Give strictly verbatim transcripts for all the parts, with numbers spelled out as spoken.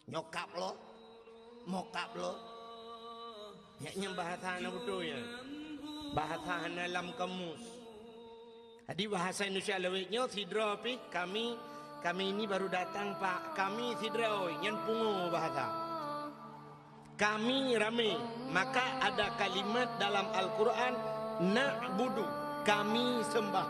Nyoe kap lo, mokap lo. Nyan, nyan bahasa hana beutôi nyan. Bahasa hana lam kamus. Jadi bahasa Indonesia lewat nyoe sidroe pih, kami, kami ini baru datang, Pak. Kami sidroe, nyan pungo bahasa. Kami ramé, maka ada kalimat dalam Al-Quran, "Na'budu", kami sembah.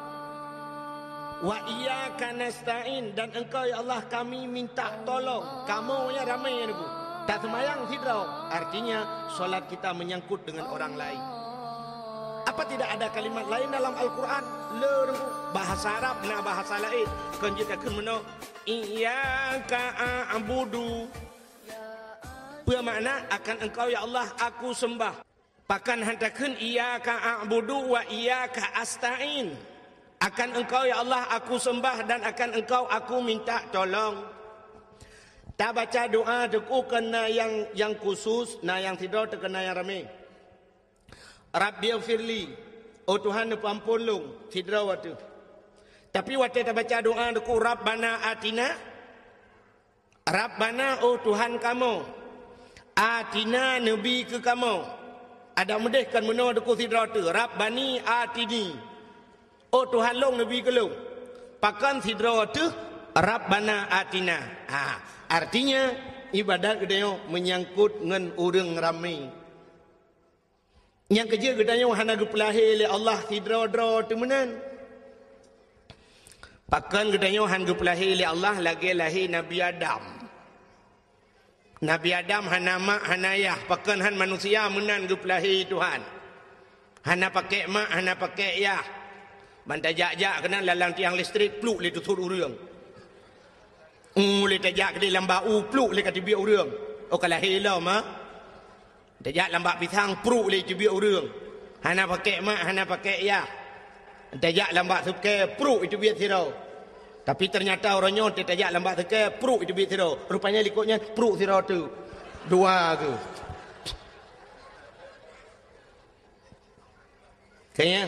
"Wa iyyaka nasta'in", dan Engkau, ya Allah, kami minta tolong. Kamoe nyang ramé, ya Teungku. Tak sembahyang sidroe, artinya solat kita menyangkut dengan orang lain. Apa tidak ada kalimat lain dalam Al-Quran? Le, Teungku. Bahasa Arab na bahasa lain. Kon jeuet takheun meunoe, "Iyyaka a'budu." Peue makna, "Akan Engkau, ya Allah, aku sembah"? Pakon han takheun, "Iyyaka a'budu wa iyyaka asta'in"? "Akan Engkau, ya Allah, aku sembah dan akan Engkau aku minta tolong." Tabaca doa Teungku kon na nyang, nyang khusus, na nyang sidroe teuk kon na nyang ramé. "Rabbighfirli", oh Tuhan, neupeuamphon lôn, sidroe teuh. Tapi watée tabaca doa Teungku, "Rabbana atina", Rabbana, oh Tuhan kamoe, atina, neubi keu kamoe. Adak meudeh kon meunoe Teungku sidroe teuh, Rabbani atini. Oh Tuhan lôn, neubi keu lôn. Pakon sidroe teuh, Rabbana atina. Ha, artinya ibadat geutanyoe meunyangkot ngon ureuëng ramé. Nyang keujeuet geutanyoe hana geupeulahé lé Allah sidroe-droe teuh meunan. Pakon geutanyoe han geupeulahé lé Allah lagée lahé Nabi Adam? Nabi Adam hana mak, hana yah, pakon han manusia meunan geupeulahé Tuhan. Hana pakék mak, hana pakék yah. Ban tajak-jak keunan lalang tiang listrik, pluk lé teusut ureuëng. Ulée tajak keudeh lam bak u, pluk lé ka teubiet ureuëng. Oh, ka lahé lom, ha? Tajak lam bak pisang, pruk lé teubiet ureuëng. Hana pakék mak, hana pakék yah. Tajak lam bak sukée, pruk teubiet sidroe. Tapi ternyata uroe nyoe tajak lam bak sukée, pruk teubiet sidroe. Rupanya likot nyan pruk sidroe teuh. Dua keuh. Kayaknya.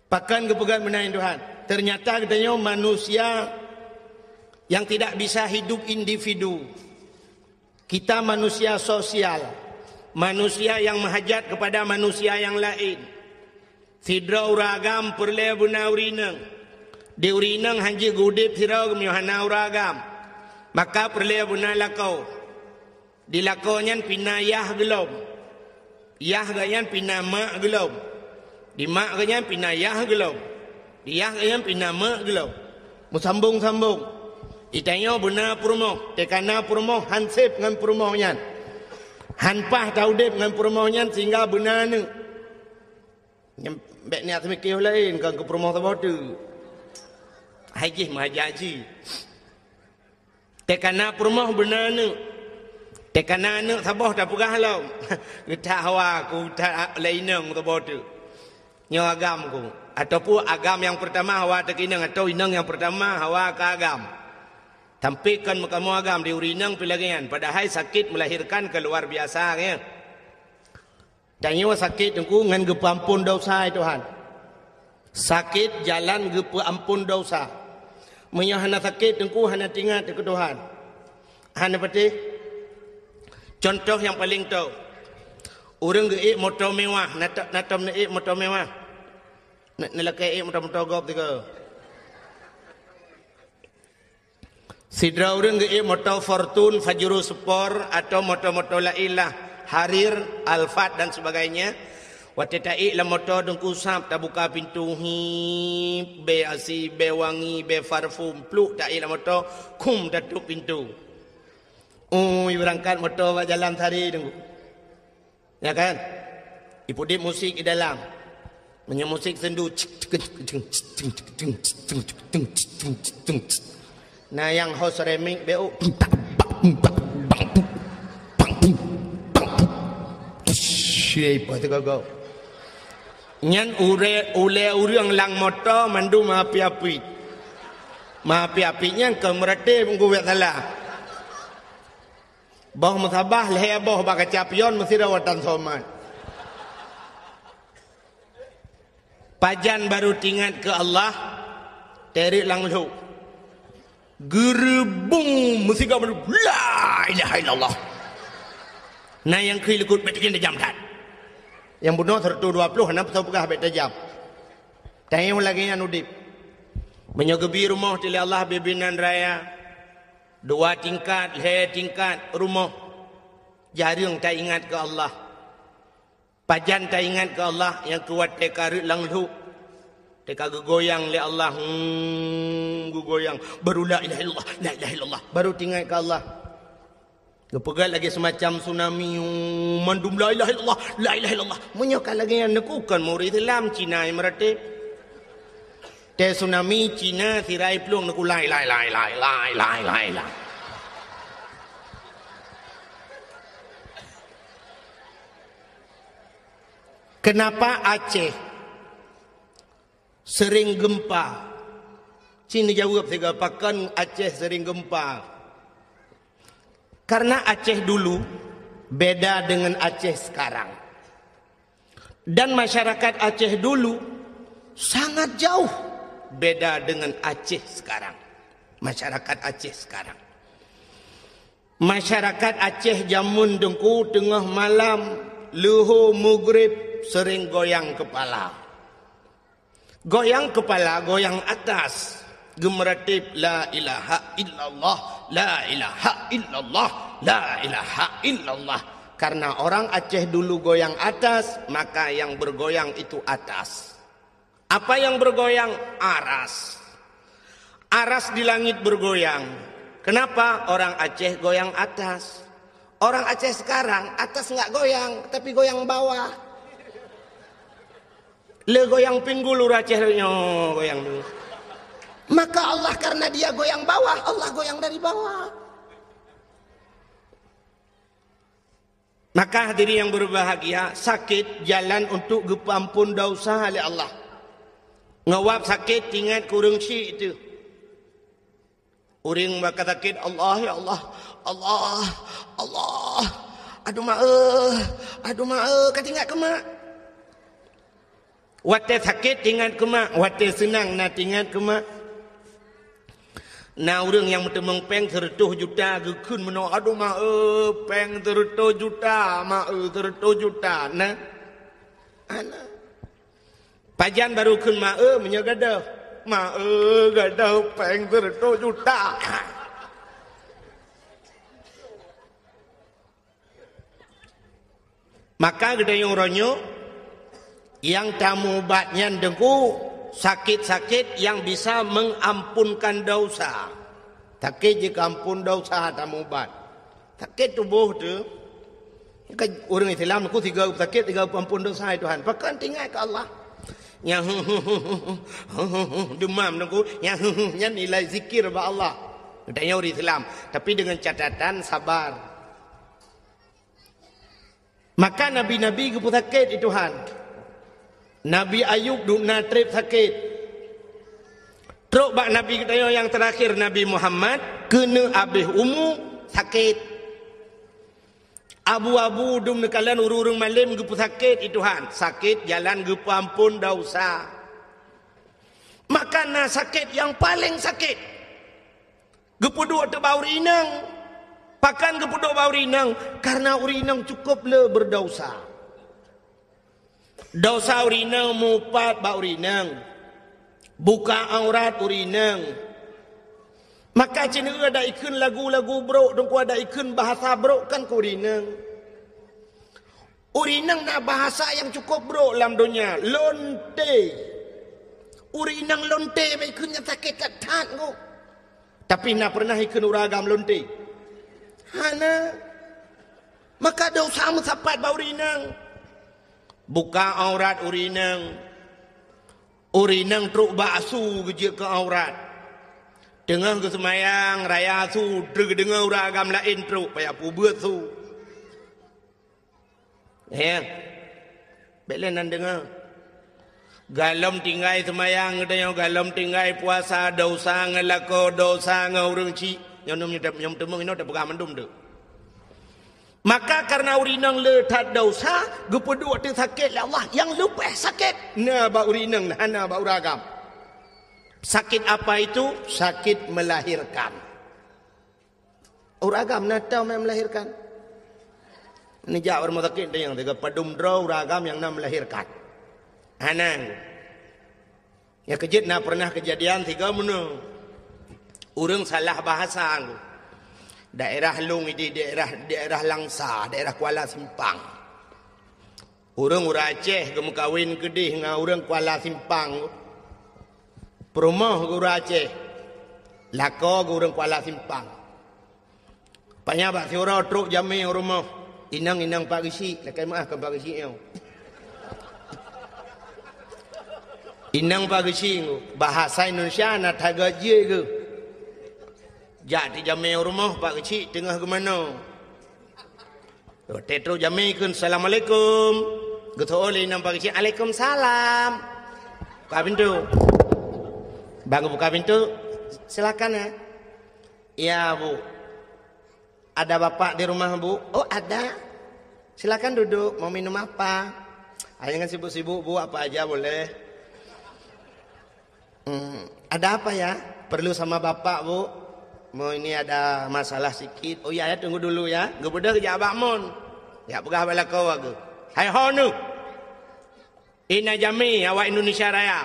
Pakon geupeugah meunan Tuhan? Ternyata geutanyoe manusia yang tidak bisa hidup individu. Kita manusia sosial, manusia yang meuhajat kepada manusia yang laén. Sidroe ureuëng agam peureulée beuna ureuëng inong. Di ureuëng inong han jeuet geuudeb sidroe geumeunyoe hana ureuëng agam. Maka peureulée beuna lakoe. Di lakoe nyan pih na yah geulom. Yah geuh nyan pih na mak geulom. Di mak geuh nyan pih na yah geulom. Di yah geuh nyan pih na mak geulom. Meusambong-sambong. Geutanyoe beuna peurumoh, teuka na peurumoh han seb ngon peurumoh nyan. Han paih taudeb ngon peurumoh nyan sehingga beuna aneuëk. Nyan bék niat seumiké laén, kon keu peurumoh saboh teuk. Hai jih meuhajat jih. Teuka na peurumoh beuna aneuëk. Teuka na aneuëk saboh tapeugah lom. Geutak hawa ku that lé inong saboh teuk. Nyoe agam ku. Ataupun agam nyang peurtama hawa teuka inong, atau inong nyang peurtama hawa ka agam. Tapi kon meukamoe agam di ureuëng inong pih lagée nyan. Padahai sakét melahirkan keu luar biasa, ya. Tanyoe sakét Teungku ngon geupeuamphon desya, ya Tuhan. Sakét jalan geupeuamphon desya. Meunyoe hana sakét Teungku hana teuingat keu Tuhan. Hana patéh. Contoh nyang paleng tho. Ureuëng geuék moto mewah, na to-, na tom neuék moto mewah. Na, neulakée ék moto-moto gob tiga. Sidroe ureuëng geuék moto Fortuner, Pajero Sport, atau moto-moto laén lah, Harrier, Alphard dan sebagainya. Watée taék lam moto Teungku sab tabuka pintoe, hip, bée asi, bée wangi, bée parfum, pluk taék lam moto, khum tatôp pintoe. Ui, beurangkat moto bak jalan sari Teungku. Ya kan? Ipeuudeb musik di dalam. Meunyoe musik sendu, na nyang ho seremik beu. Nyan ulée, ulée ureuëng lam moto mandum api-api. Api-api nyan keu meureuti meunggu salah. Boh meusabah lhée boh bak kaca pion meusidroe tan somat. Pajan baru teuingat keu Allah, teurik lam lhok. Geureubung meusigoe mandum, "La ilaha illallah." Na nyang kheun likot, "Bèk tajam-tajam that." Nyang bunoe seratus dua puluh, hana peue peugah bèk tajam. Tanyoe lagèe nyan udép. Meunyoe geubi rumoh lé Allah bibinan raya, dua tingkat, lhèe tingkat rumoh, jareueng taingat keu Allah. Pajan taingat keu Allah nyang keu watèe ka rhot lam lhôk, teuka geugoyang lé Allah, hmm, geugoyang, baru la ilaha illallah, la ilaha illallah, baru taingat keu Allah. Geupeugah lagèe seumacam tsunami, hmm, mandum la ilaha illallah, la ilaha illallah. Meunyoe ka lagèe nyan, neukheun kon ureueng Islam, Cina nyang meuratéb. Teuh tsunami, Cina, sirai plueng, neukheun la ilaha illallah, la ilaha illallah. Kenapa Aceh sering gempa? Ci neujaweueb sigoe, pakon Aceh sering gempa? Karena Aceh dulu beda dengan Aceh sekarang. Dan masyarakat Aceh dulu sangat jauh beda dengan Aceh sekarang. Masyarakat Aceh sekarang. Masyarakat Aceh jameun teungku teungoh malam, leuhô meugrib sering goyang keupala. Goyang keupala, goyang atas. Geumeuratib la ilaha illallah, la ilaha illallah, la ilaha illallah. Karena orang Aceh dulu goyang atas, maka yang bergoyang itu atas. Apa yang bergoyang? Aras. Aras di langit bergoyang. Kenapa? Orang Aceh goyang atas. Orang Aceh sekarang atas enggak goyang, tapi goyang bawah. Le goyang pinggul ureueng Aceh nyoe goyang tu. Maka Allah karena dia goyang bawah, Allah goyang dari bawah. Maka hadirin yang berbahagia, sakét jalan untuk geupeuampon desya lé Allah. Ngon sabab sakét ingat keu ureueng syik teuh. Ureueng maka sakét, "Allah, ya Allah, Allah, Allah, aduh mak eh, aduh mak eh," ka teuingat keu mak. Watèe sakét teuingat keu mak, watèe seunang na teuingat keu mak. Na ureueng nyang meuteumèe pèng seureutôh juta geukheun meunoe, "Aduh mak eh, pèng seureutôh juta, mak eh, seureutôh juta." Na? Hana. Pajan baru kheun mak eh meunyoe gadôh? Mak eh, gadôh pèng seureutôh juta. Maka geutanyoe uroe nyoe nyang tamubat nyan teungku sakét-sakét nyang bisa mengampunkan desya. Sakét jikeuampon desya tamubat. Sakét tuboh teuh. Kan ureueng Islam ku sigoe sakét, sigoe peuampon desya, "Hai Tuhan, pakon teuingat keu Allah?" Nyang demam teungku, nyang nyan nilai zikir bak Allah. Geutanyoe ureueng Islam, tapi dengan catatan sabar. Maka nabi-nabi geupeusakét, "Hai Tuhan, Nabi Ayub dum na trép sakét." Trok bak nabi geutanyoe nyang terakhir, Nabi Muhammad, keuneuk abéh umu sakét. Abu-abu dum neukalon ureueng-ureueng malém geupeusakét, "Hai Tuhan, sakét jalan geupeuampon desya." Maka na sakét nyang paleng sakét. Geupeuduek teuh bak ureueng inong. Pakon geupeuduek bak ureueng inong? Karena ureueng inong cukup le beudesya. Desya ureueng inong mupat bak ureueng inong. Buka aurat ureueng inong. Maka ci neueu adak ikheun lagu-lagu brok, teungku, adak ikheun bahasa brok kan keu ureueng inong. Ureueng inong na bahasa nyang cukup brok lam donya, lonte. Ureueng inong lonte bak ikheun nyan sakét that-that nyoe. Tapi na pernah ikheun ureueng agam lonte? Hana. Maka desya meusapat bak ureueng inong. Buka aurat ureueng inong. Ureueng inong trok bak su geujeuet keu aurat. Teungoh geuseumayang raya su, trok geudeungoe ureueng agam laén trok, payah peubeuet su. He. Bèk lé nan deungoe. Gohlom tinggai seumayang geutanyoe, gohlom tinggai puasa, desya ngon lakoe, desya ngon ureueng chik. Nyoe, nyoe, nyoe, nyoe teumeung inoe tapeugah mandum tu. Maka karena ureueng inong le that desya, geupeuduek teuh sakét lé Allah, nyang leubeh sakét na bak ureueng inong, hana bak ureueng agam. Sakit apa itu? Sakit melahirkan. Ureueng agam na teuh nyang melahirkan. Neujak u rumoh sakét teuh nyang teuga padum droe ureueng agam nyang na melahirkan. Hana. Nyang keujeuet na pernah keujadian tiga meunoe. Ureueng salah bahasa. Daerah lôn di daerah, daerah Langsa, daerah Kuala Simpang. Ureueng, ureueng Aceh geumeukawen keudeh ngon ureueng Kuala Simpang. Peurumoh geu ureueng Aceh, lakoe geu ureueng Kuala Simpang. Panya bak siuroe trok jamé u rumoh. Inong, inong Pak Geuchik, lakèe meu'ah keu Pak Geuchik nyoe. Inong Pak Geuchik, bahasa Indonesia na that geuh jeuet geuh. Jak teujamé u rumoh Pak Geuchik teungoh geumanoe. Watèe trok jamé kheun, "Assalamualaikum." Geuseuôt lé inong Pak Geuchik, "Alaikumsalam." Buka pintoe. Bang buka pintoe, "Silakan ya." "Ya, Bu." "Ada Bapak di rumah, Bu?" "Oh, ada." "Silakan duduk, mau minum apa?" "Ah, jangan sibuk-sibuk, Bu, apa aja boleh." "Hmm, ada apa ya?" "Perlu sama Bapak, Bu. Mau ini ada masalah sikit." "Oh iya ya, tunggu dulu ya." Geubeudôh geujak bak mon. Jak peugah bak lakoe geuh. "Hai ho neuh. Ina jamé awak Indonesia Raya."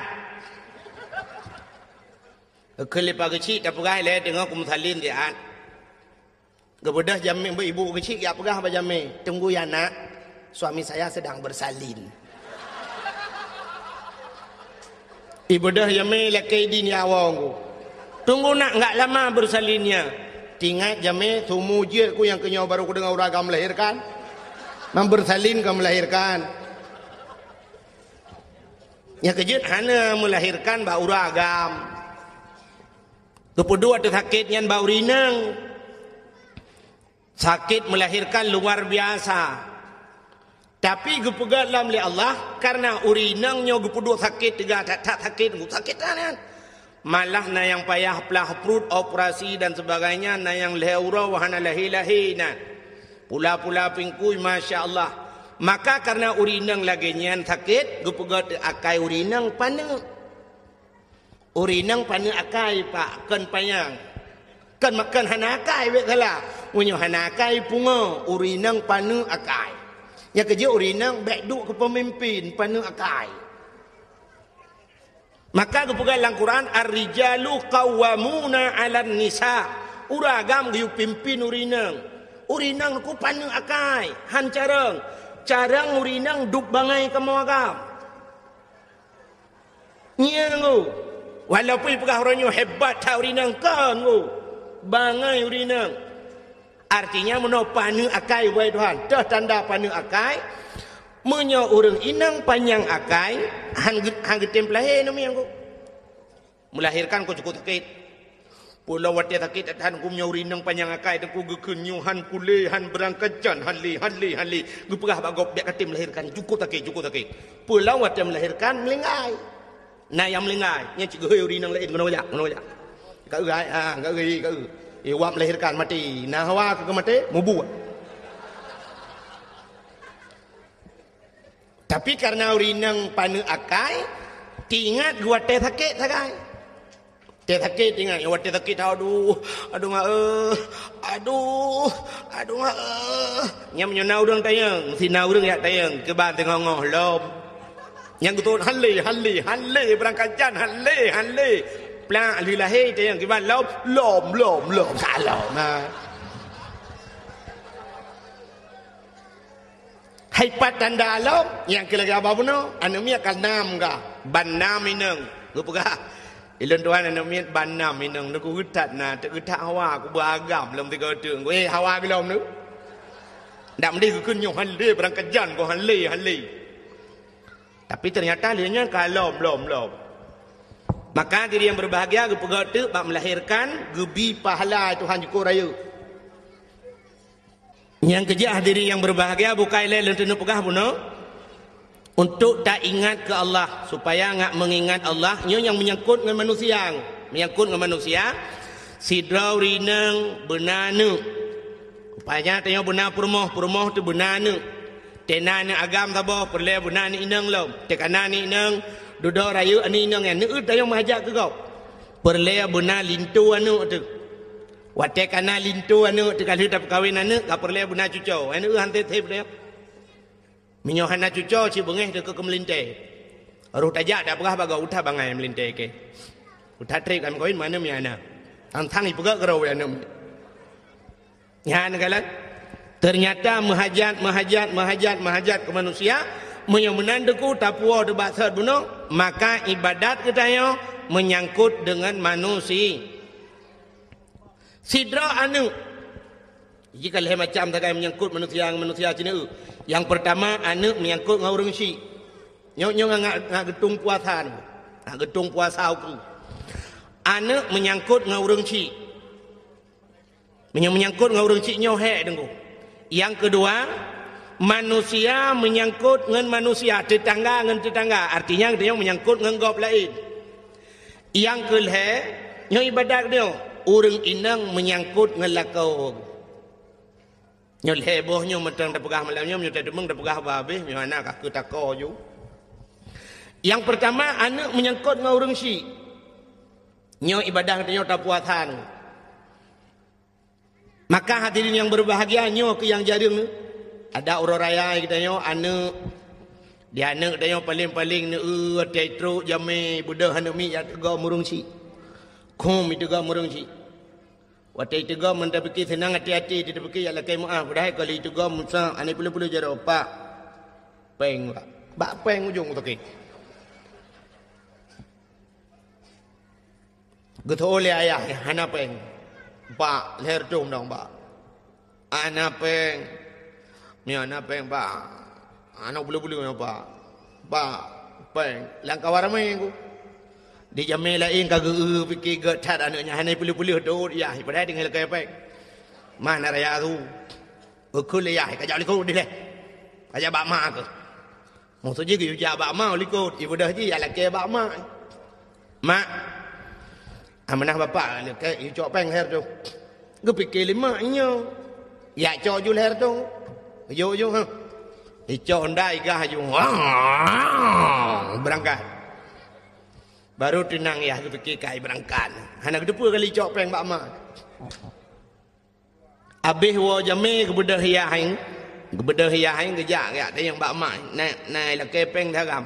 Kheun lé Pak Geuchik, tapeugah ilèe teungoh kumeusalin siat. Geubeudôh jamé, ibu Geuchik jak peugah bak jamé, "Tunggu ya, Nak, suami saya sedang bersalin." Ibeudôh jamé lakèe idin ya awong ku. "Tunggu, Nak, enggak lama bersalinnya." Teuingat jamé seumur jeuet ku nyang keu nyoe baru kudeungö ureueng agam melahirkan. Mang bersalin ka melahirkan. Nyang keujeuet hana melahirkan bak ureueng agam. Geupeuduek ateueh sakét nyan bak ureueng inong. Sakét melahirkan luar biasa. Tapi geupeugöt lom lé Allah, karena ureueng inong nyoe geupeuduek sakét teuga that-that sakét, sakét that nyan. Malah na nyang payah plah pruet, operasi dan sebagainya, na nyang lhèe uroe hana lahé-lahé na. Pula-pula pingkui, masya Allah. Maka karena ureueng inong lagèe nyan sakét, geupeugöt akai ureueng inong paneuk. Ureueng inong paneuk akai, Pak, kon panyang. Kon, kon hana akai, bèk salah. Meunyoe hana akai, pungo, ureueng inong paneuk akai. Nyang keujeuet ureueng inong bèk duek keu peumimpin, paneuk akai. Maka geupeugah lam Quran, "Ar-rijalu qawwamuna 'alan nisa." Ureueng agam geuyue pimpin ureueng inong. Ureueng inong nyoe paneuk akai, han carông. Carông ureueng inong duek bangai kamoe agam. Nyan ngon. Walaupun peugah uroe nyoe hebat that ureueng inong, kon ngon. Bangai ureueng inong. Artinya, meunoe paneuk akai, wahai Tuhan. Teuh tanda paneuk akai. Meunyoe ureueng inong panyang akai, han ge-, han geutem peulahé namiet ngon. Melahirkan kon cukup sakét. Peue lom watèe sakét that-that ngon, meunyoe ureueng inong panyang akai, teungku geukheun nyoe han kulé, han beurangkat jan, han lé, han lé, han lé. Geupeugah bak gob, "Bèk katem melahirkan, cukup sakét, cukup sakét." Peue lom watèe melahirkan, meulinggai. Na nyang meulinggai, nyan cit geuhôi ureueng inong laén, "Keunoe jak, keunoe jak." Ka eu, ha, ka eu, ka eu. Eh, wak melahirkan maté. Na hawa keu maté, mubuet. Tapi karena ureueng inong paneuk akai, teuingat geuwatèe sakét sagai. Watèe sakét teuingat, watèe sakét, "Aduh, aduh mak, eh, aduh, aduh mak, eh." Nyan meunyoe na ureueng tanyong, meusti na ureueng jak tanyong, kiban teungoh-ngoh lom. Nyang geutot, "Han lé, han lé, han lé, beurangkat jan, han lé, han lé." Plak lheueh lahé tanyong, "Kiban lom?" "Lom, lom, lom, ka lom." Ha. Hai pat tanda lom, nyang keu lagèe haba bunoe, aneuk miet ka nam ka, ban nam inong. Geupeugah, "Ilôn tuan aneuk miet ban nam inong, neugeuh that na, teuk geuh that hawa, kubeuragam lom tiga teuk." Eh, hawa bilom tu. Ndak meudeh geukheun nyoe han lé, beurangkat jan, goh han lé, han lé. Tapi ternyata lheueh nyan ka lom, lom, lom. Maka diri nyang berbahagia geupeugah teuk bak melahirkan, geubi pahala Tuhan jukôt rayeuk. Nyang keujeuet hadirin nyang berbahagia, bukai lé lôn teuneuk peugah bunoe, untuk taingat keu Allah, supaya ngat meungingat Allah, nyoe nyang meunyangkot ngon manusia, meunyangkot ngon manusia, sidroe ureueng inong beuna aneuk. Rupanya tanyoe beuna peurumoh, peurumoh teuh beuna aneuk. Teuh na aneuk agam saboh, peureulèe beuna aneuk inong lom. Teuh ka na aneuk inong, dudoe rayeuk aneuk inong nyan, neueu tanyoe meuhajat keu gob. Peureulée beuna linto aneuëk teuh. Watée kana linto aneuëk teuh ka lheueh tapeukawen aneuëk, ka peureulée beuna cuco. Aneuëk han teb-teb deh. Meunyoe hana cuco, cit beungéh teuh keu meulintée. Roh tajak tapeugah bak gob, "Uta bangai meulintée keu. Uta treb kami kawin mana mi ana." Tang-tang ipeugah keurau aneuëk. Nyan kalon. Ternyata meuhajat, meuhajat, meuhajat, meuhajat keu manusia. Meunyoe meunan teuku tapuwoe teuh bak sot bunoe, maka ibadat geutanyoe meunyangkot deungon manusia. Sidroe aneuëk. Jika lhée macam sagai meunyangkot manusia ngon manusia cit. Nyang peurtama, aneuëk meunyangkot ngon ureuëng syik. Nyoe, nyoe ngat, ngat geutung puasa nyoe. Ngat geutung puasa ukeue. Aneuëk meunyangkot ngon ureuëng syik. Meunyoe meunyangkot ngon ureuëng syik nyoe hék deungoe. Nyang keudua, manusia meunyangkot ngon manusia, teutangga ngon teutangga. Artinya, geutanyoe meunyangkot ngon gob laén. Nyang keulhée, nyoe ibadat geutanyoe, ureuëng inong meunyangkot ngon lakoe. Nyoe lhée boh nyoe mantong tapeugah malam nyoe, meunyoe tateumeung tapeugah bah habéh, meunyoe hana ka keu takoe ju. Nyang peurtama, aneuëk meunyangkot ngon ureuëng syik. Nyoe ibadat geutanyoe tapuasa nyoe. Maka hadirin nyang berbahagia, nyoe keuh nyang jareueng. Ada uroe raya geutanyoe aneuëk, di aneuëk geutanyoe paleng-paleng neu-eu watée trok jamé beudôh aneuëk miet jak teugom ureuëng syik. Khum iteugom ureuëng syik. Watée iteugom meunan tapike seunang até-até, tapike jak lakée meuáh, padahai ka lheueh iteugom Musa, aneuk peuleueh-peuleueh jaroe, "Pak, péng, Pak." Bak péng ujong sakét. Geuteu'oh lé ayah, "Hana péng, Pak, lhée reutôh dong, Pak." "Hana péng." "Nyoe hana péng, Pak. Aneuk peuleueh-peuleueh nyoe, Pak. Pak, péng." Lam kawan ramé ku. Di jamé laén ka geu-eu pike gét that aneuëk nyan, hana peuleueh-peuleueh dot yah, padahai tinggai lakée péng. "Ma, na raya su." Geukheun lé yah, "Ka jak likot dilée. Ka jak bak ma keuh." Maksud jih geuyue jak bak ma likot, ibeudôh jih jak lakée bak ma. "Mak, amanah bapak lakée, yue cok péng lhée reutôh." Geupike lé mak nyoe, "Jak cok ju lhée reutôh." Geuyue ju, ha. Icok honda igah ju. Beurangkat. Baru teunang yah geupike kai beurangkat. Hana geuteupeue kali icok péng bak ma. Abéh woe jamé geubeudôh yah, geubeudôh yah, geujak, jak tanyong bak ma, "Na, na lakée péng daram?"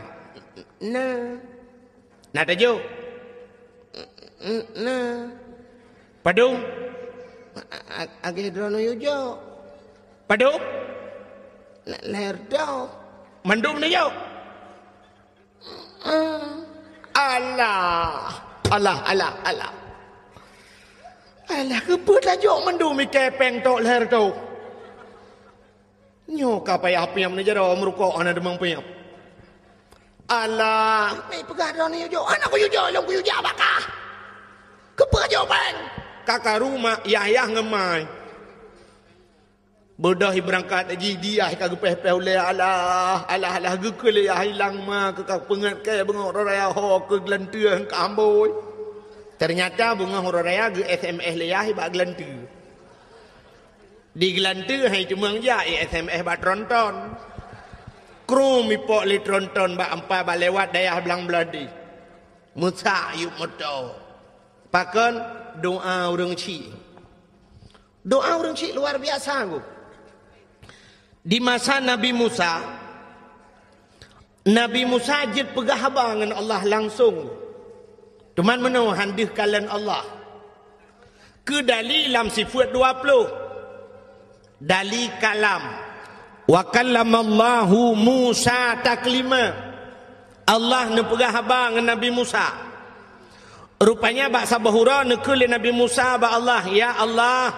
"Na." "Na tajok?" "Na." "Padum?" "Agai droeneuh yue jok." "Padum?" "Lhée reutôh." "Mandum neujok?" "Alah, alah, alah, alah. Alah, keupeue tajok mandum ikée péng tok lhée reutôh? Nyoe ka payah piep neujaroe meurukok hana teumang piep. Alah, meupeugah droeneuh jok, hana kuyue jok lom, kuyue jak bak kah. Keupeue jok péng?" Ka karu mak yah-yah ngon ma. Beudôh ibeurangkat jih, di yah ka geupéh-péh ulée, alah, alah, alah, geukheun lé yah, ilang ma keuh ka peungeut kée beungoh uroe raya ho keuh geulanteue ka amboi. Ternyata beungoh uroe raya geu-S M S lé yah bak geulanteue. Di geulanteue hai teumeung jak, i-S M S bak tronton. Krum ipok lé tronton bak ampai bak lewat dayah Blang Beuladi. Meusak yup moto. Pakon? Doa ureuëng chik. Doa ureuëng chik luar biasa, Guru. Di masa Nabi Musa, Nabi Musa jeuet peugah haba ngon Allah langsong. Teuma meunoe han deuh kalon Allah. Keu dali lam sifeuet dua ploh. Dali kalam. "Wa kallamallahu Musa taklima." Allah neupeugah haba ngon Nabi Musa. Rupanya bak saboh uroe neukheun lé Nabi Musa bak Allah, "Ya Allah,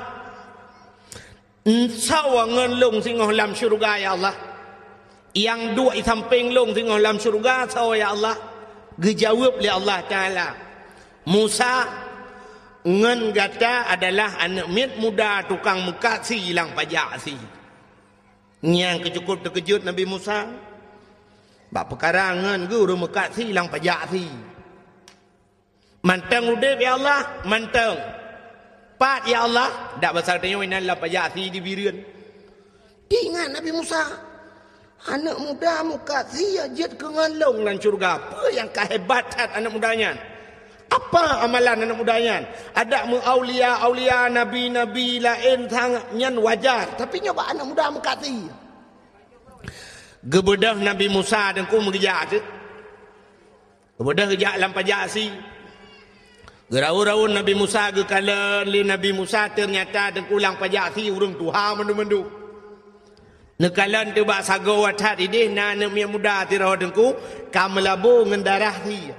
soe ngon lôn singoh lam syeuruga, ya Allah? Nyang duek i sampéng lôn singoh lam syeuruga soe, ya Allah?" Geujaweueb lé Allah Taala, "Musa, ngon gata adalah aneuëk miet muda tukang meukat sie lam pajak sie." Nyang keucukôp teukeujot Nabi Musa. Bak peukara ngon geu ureuëng meukat sie lam pajak sie. Mantong udeb, ya Allah, mantong. Pat, ya Allah, dak basa tanyoe inan lam pajak sie di Bireuen. Teuingat Nabi Musa, aneuëk muda meukat sie jeuet keu ngon lôn lam syeuruga. Peue nyang ka hebat that aneuëk muda nyan? Apa amalan aneuk muda nyan? Adak meu aulia-aulia, nabi-nabi laén sang nyan wajar, tapi nyoe bak aneuk muda meukat sie. Geubeudôh Nabi Musa Teungku meugeujak teuk. Geubeudôh geujak lam pajak sie. Geuraun-raun Nabi Musa, geukalon lé Nabi Musa, teunyata Teungku lam pajak sie ureuëng tuha mandum-mandum. Neukalon teuk bak sagoe that idéh na aneuk miet muda sidroe Teungku ka meulabô ngon darah sie.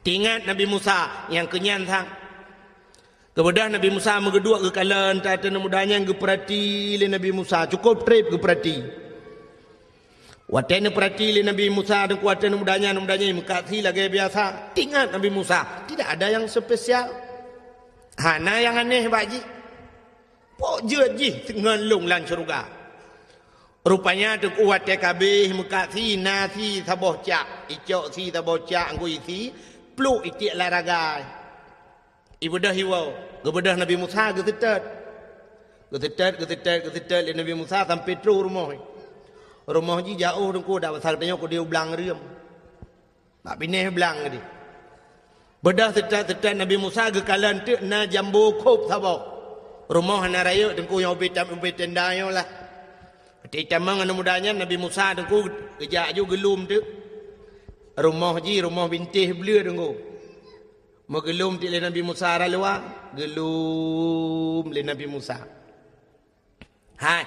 Teuingat Nabi Musa nyang keu nyan sang. Geubeudôh Nabi Musa meugeuduek geukalon that aneuk muda nyan, geupeurati lé Nabi Musa, cukôp treb geupeurati. Watée neupeurati lé Nabi Musa Teungku, watée aneuk muda nyan, aneuk muda nyan meukat sie lagée biasa. Teuingat Nabi Musa, tidak ada yang spesial. Hana nyang aneh bak jih. Pok jeuet jih ngon lôn lam syeuruga. Rupanya Teungku watée ka abéh meukat sie, na sie saboh cak, icok sie saboh cak, anggui sie, pluek itiek lam ragai. Ibeudôh iwoe, geubeudôh Nabi Musa geuseutôt. Geuseutôt, geuseutôt, geuseutôt lé Nabi Musa sampoe troh rumoh. Rumoh jih jiôh Teungku, dak basa geutanyoe keudéh u blang reuem. Bak binéh blang geude. Beudôh seutôt-seutôt Nabi Musa geukalon teuk na jambo khôb saboh. Rumoh hana rayeuk Teungku nyang ubé tam-, ubé tenda nyoe lah. Watée jitamong aneuk muda nyan Nabi Musa Teungku geujak ju geulom teuk. Rumoh jih rumoh bintéh bleue Teungku. Meugeulom teuk lé Nabi Musa rot luwa, geulom lé Nabi Musa. Hai.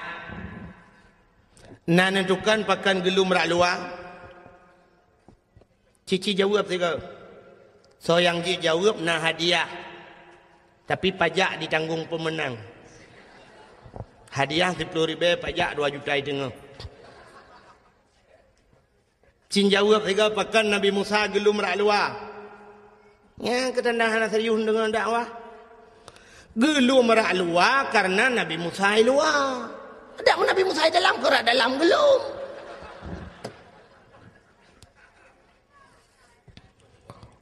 Na neutukan pakon geulom rot luwa? Cici jaweueb sigoe. Soe nyang jeuet jaweueb na hadiah. Tapi pajak ditanggong peumeunang. Hadiah siplôh ribée, pajak dua juta teungoh. Cin jaweueb sigoe, pakon Nabi Musa geulom rot luwa? Nyang keutanda hana serius deungon dakwah. Geulom rot luwa karena Nabi Musa i luwa. Dak Nabi Musa i dalam, keu rot dalam geulom.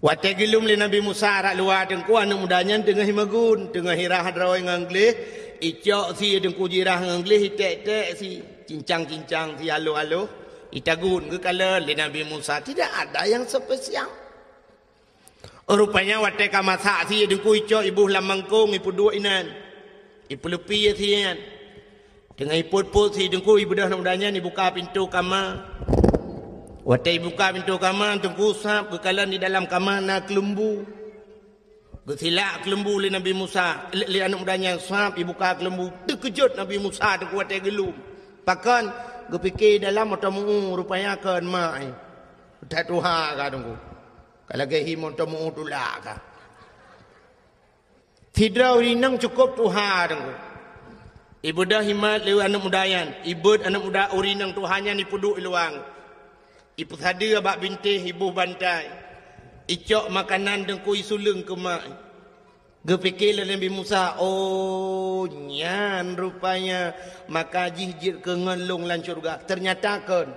Watée geulom lé Nabi Musa rot luwa Teungku, aneuk muda nyan teungoh meugun, teungoh irah droe ngon gleh, icok sie Teungku jirah ngon gleh, iték-ték sie, cincang-cincang sie aloh-aloh, itagun geukalon lé Nabi Musa, tidak ada yang spesial. Rupanya watée ka masak sie Teungku, icok iboh lam mangkong, ipeuduek inan, ipeuleupie sie nyan. Teungoh ipot-pot sie Teungku, ibeudôh aneuk muda nyan ibuka pintoe kama. Watée ibuka pintoe kama, Teungku sab geukalon di dalam kama na keuleumbu. Geusilak keuleumbu lé Nabi Musa, lé, lé aneuk muda nyan sab ibuka keuleumbu. Teukeujot Nabi Musa Teungku watée geulom. Pakon? Geupike dalam mantong meu-ueh, rupanya kon mak, eh. That tuha ka Teungku. Ka lagée hi mantong meu-ueh tulak ka. Sidroe ureuëng inong cukôp tuha Teungku. Ibeudôh imat lé aneuk muda nyan, ibeuet aneuk muda ureuëng inong tuha nyan ipeuduek i luwa. Ipeusadeue bak bintéh, iboh bantai. Icok makanan Teungku, isuleueng keu mak. Geupike lé Nabi Musa, "Oh, nyan rupanya maka jih jeuet keu ngon lôn lam syeuruga." Teunyata kon.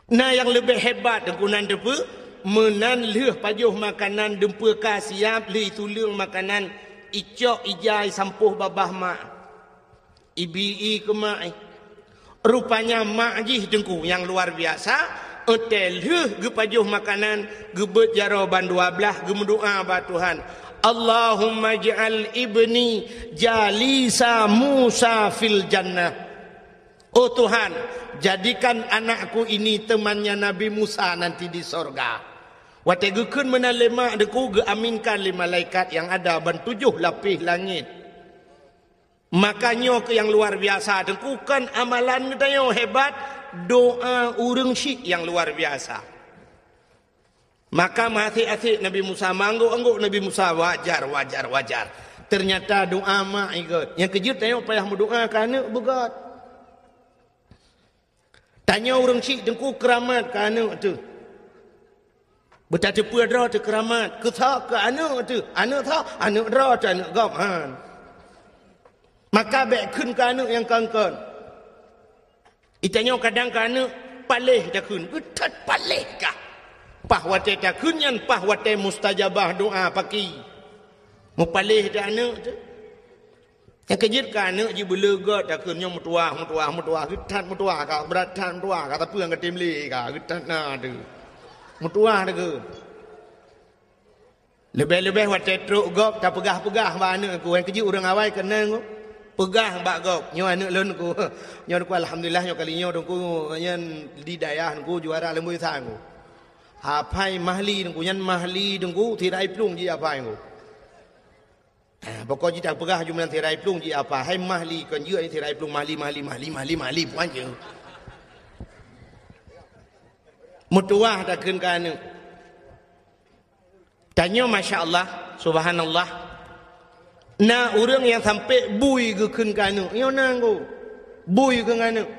Na nyang leubeh hebat Teungku nan teupeue, meunan lheueh pajoh makanan dumpeue ka siab, lheueh isuleueng makanan, icok ija isampôh babah mak. Ibi-i keu mak, eh. Rupanya mak jih Teungku nyang luar biasa, watée lheueh geupajoh makanan, geubeuet jaroe ban dua blaih, geumeudoá bak Tuhan, "Allahumma ij'al ibni jalisa Musa fil jannah." Oh Tuhan, jadikan anakku ini temannya Nabi Musa nanti di sorga. Watée geukheun meunan lé mak Teungku, geuaminkan lé malaikat nyang ada ban tujoh lapéh langét. Maka nyoe keuh nyang luar biasa Teungku, kon amalan geutanyoe hebat, doa ureuëng syik nyang luar biasa. Maka meuasék-asék Nabi Musa, meuanggôk-anggôk Nabi Musa, wajar, wajar, wajar. Teunyata doa mak i gét. Nyang keujeuet tanyoe payah meudoa keu aneuk beugét. Tanyoe ureuëng syik Teungku keuramat keu aneuk teuh. Beutateupeue droe teuh keuramat. Keu soe? Keu aneuk teuh. Aneuk soe? Aneuk droe teuh, aneuk gob, han. Maka bék kheun keu aneuk nyang kon-kon. Itanyoe kadang keu aneuk paléh takheun, geuthot paléh kah. Paih watée takheun nyan, paih watée mustajabah doa paki. Meupaléh teuh aneuk teuh. Nyang keujeuet keu aneuk jih beuleugot takheun nyoe meutuwah, meutuwah, meutuwah, geuthot meutuwah kah, brat that meutuwah kah, tapi nyang geutem lé kah, geuthot na teuh. Meutuwah takheun. Leubeh-leubeh watée trok gob tapeugah-peugah bak aneuëk ku, nyang keujeuet ureuëng awai keunan ku. Peugah bak gob, "Nyoe aneuëk lôn ku. Nyoe ku alhamdulillah nyoe kali nyoe ku nyan di dayah ku juara leumboi sang ku. Hafai mahli ku, nyan mahli ku sirai plueng jih hafai ku." Ah, pokok jih tapeugah jumlah sirai plueng jih hafai, hai mahli kon jeuet sirai plueng mahli, mahli, mahli, mahli, mahli puan jeuet. Meutuwah takheun keu aneuëk. Tanyoe masya Allah, subhanallah. Na ureuëng nyang sampai bui geukheun keu aneuëk, nyoe na nggo. Bui keu aneuëk.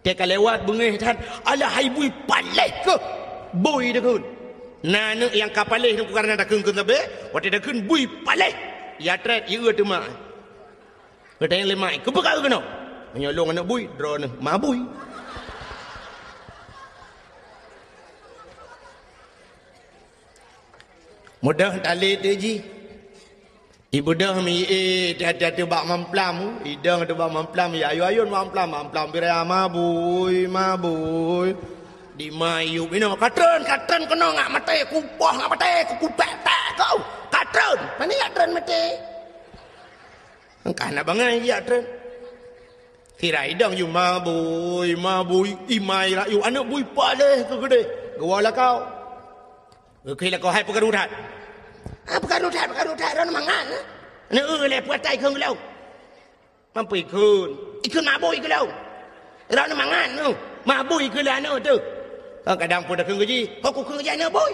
Teuka lewat beungéh that, "Alah hai bui paléh keuh." Bui takheun. Na aneuëk nyang ka paléh nyoe kareuna takheun keu sabe, watée takheun bui paléh. Ya trét, ya teuma. Geutanyong lé mak, "Keupeue ka keunoe?" "Meunyoe lôn aneuëk bui, droeneuh ma bui." Mudah talét jih. Ibeudôh mi, eh, hati-hati bak mamplam, idong tu bak mamplam, ya ayun-ayun mamplam, mamplam birai mabui, mabui. Di mayup inoe, "Katreun, katreun keunoe ngak maté, kupoh ngak maté, kukupek-pek kau. Katreun, pane ngak treun maté." Engkah na bangai jak treun. Sirai idong ju mabui, mabui, imai rayu, aneuëk bui paléh keu keudeh. Geuwoe lakoe. Geukheun lakoe, "Hai peukaru that." "Ah, peukaru that, peukaru that, droeneuh mangat." "Neu-eu lé puatai kheun geulong." "Mampu ikheun." "Ikheun mabui keu lôn." "Droeneuh mangat nyoe. Mabui keu lôn aneuëk teuh." Kadang pun takheun keu jih, "Ho kukheun keu jih aneuëk bui."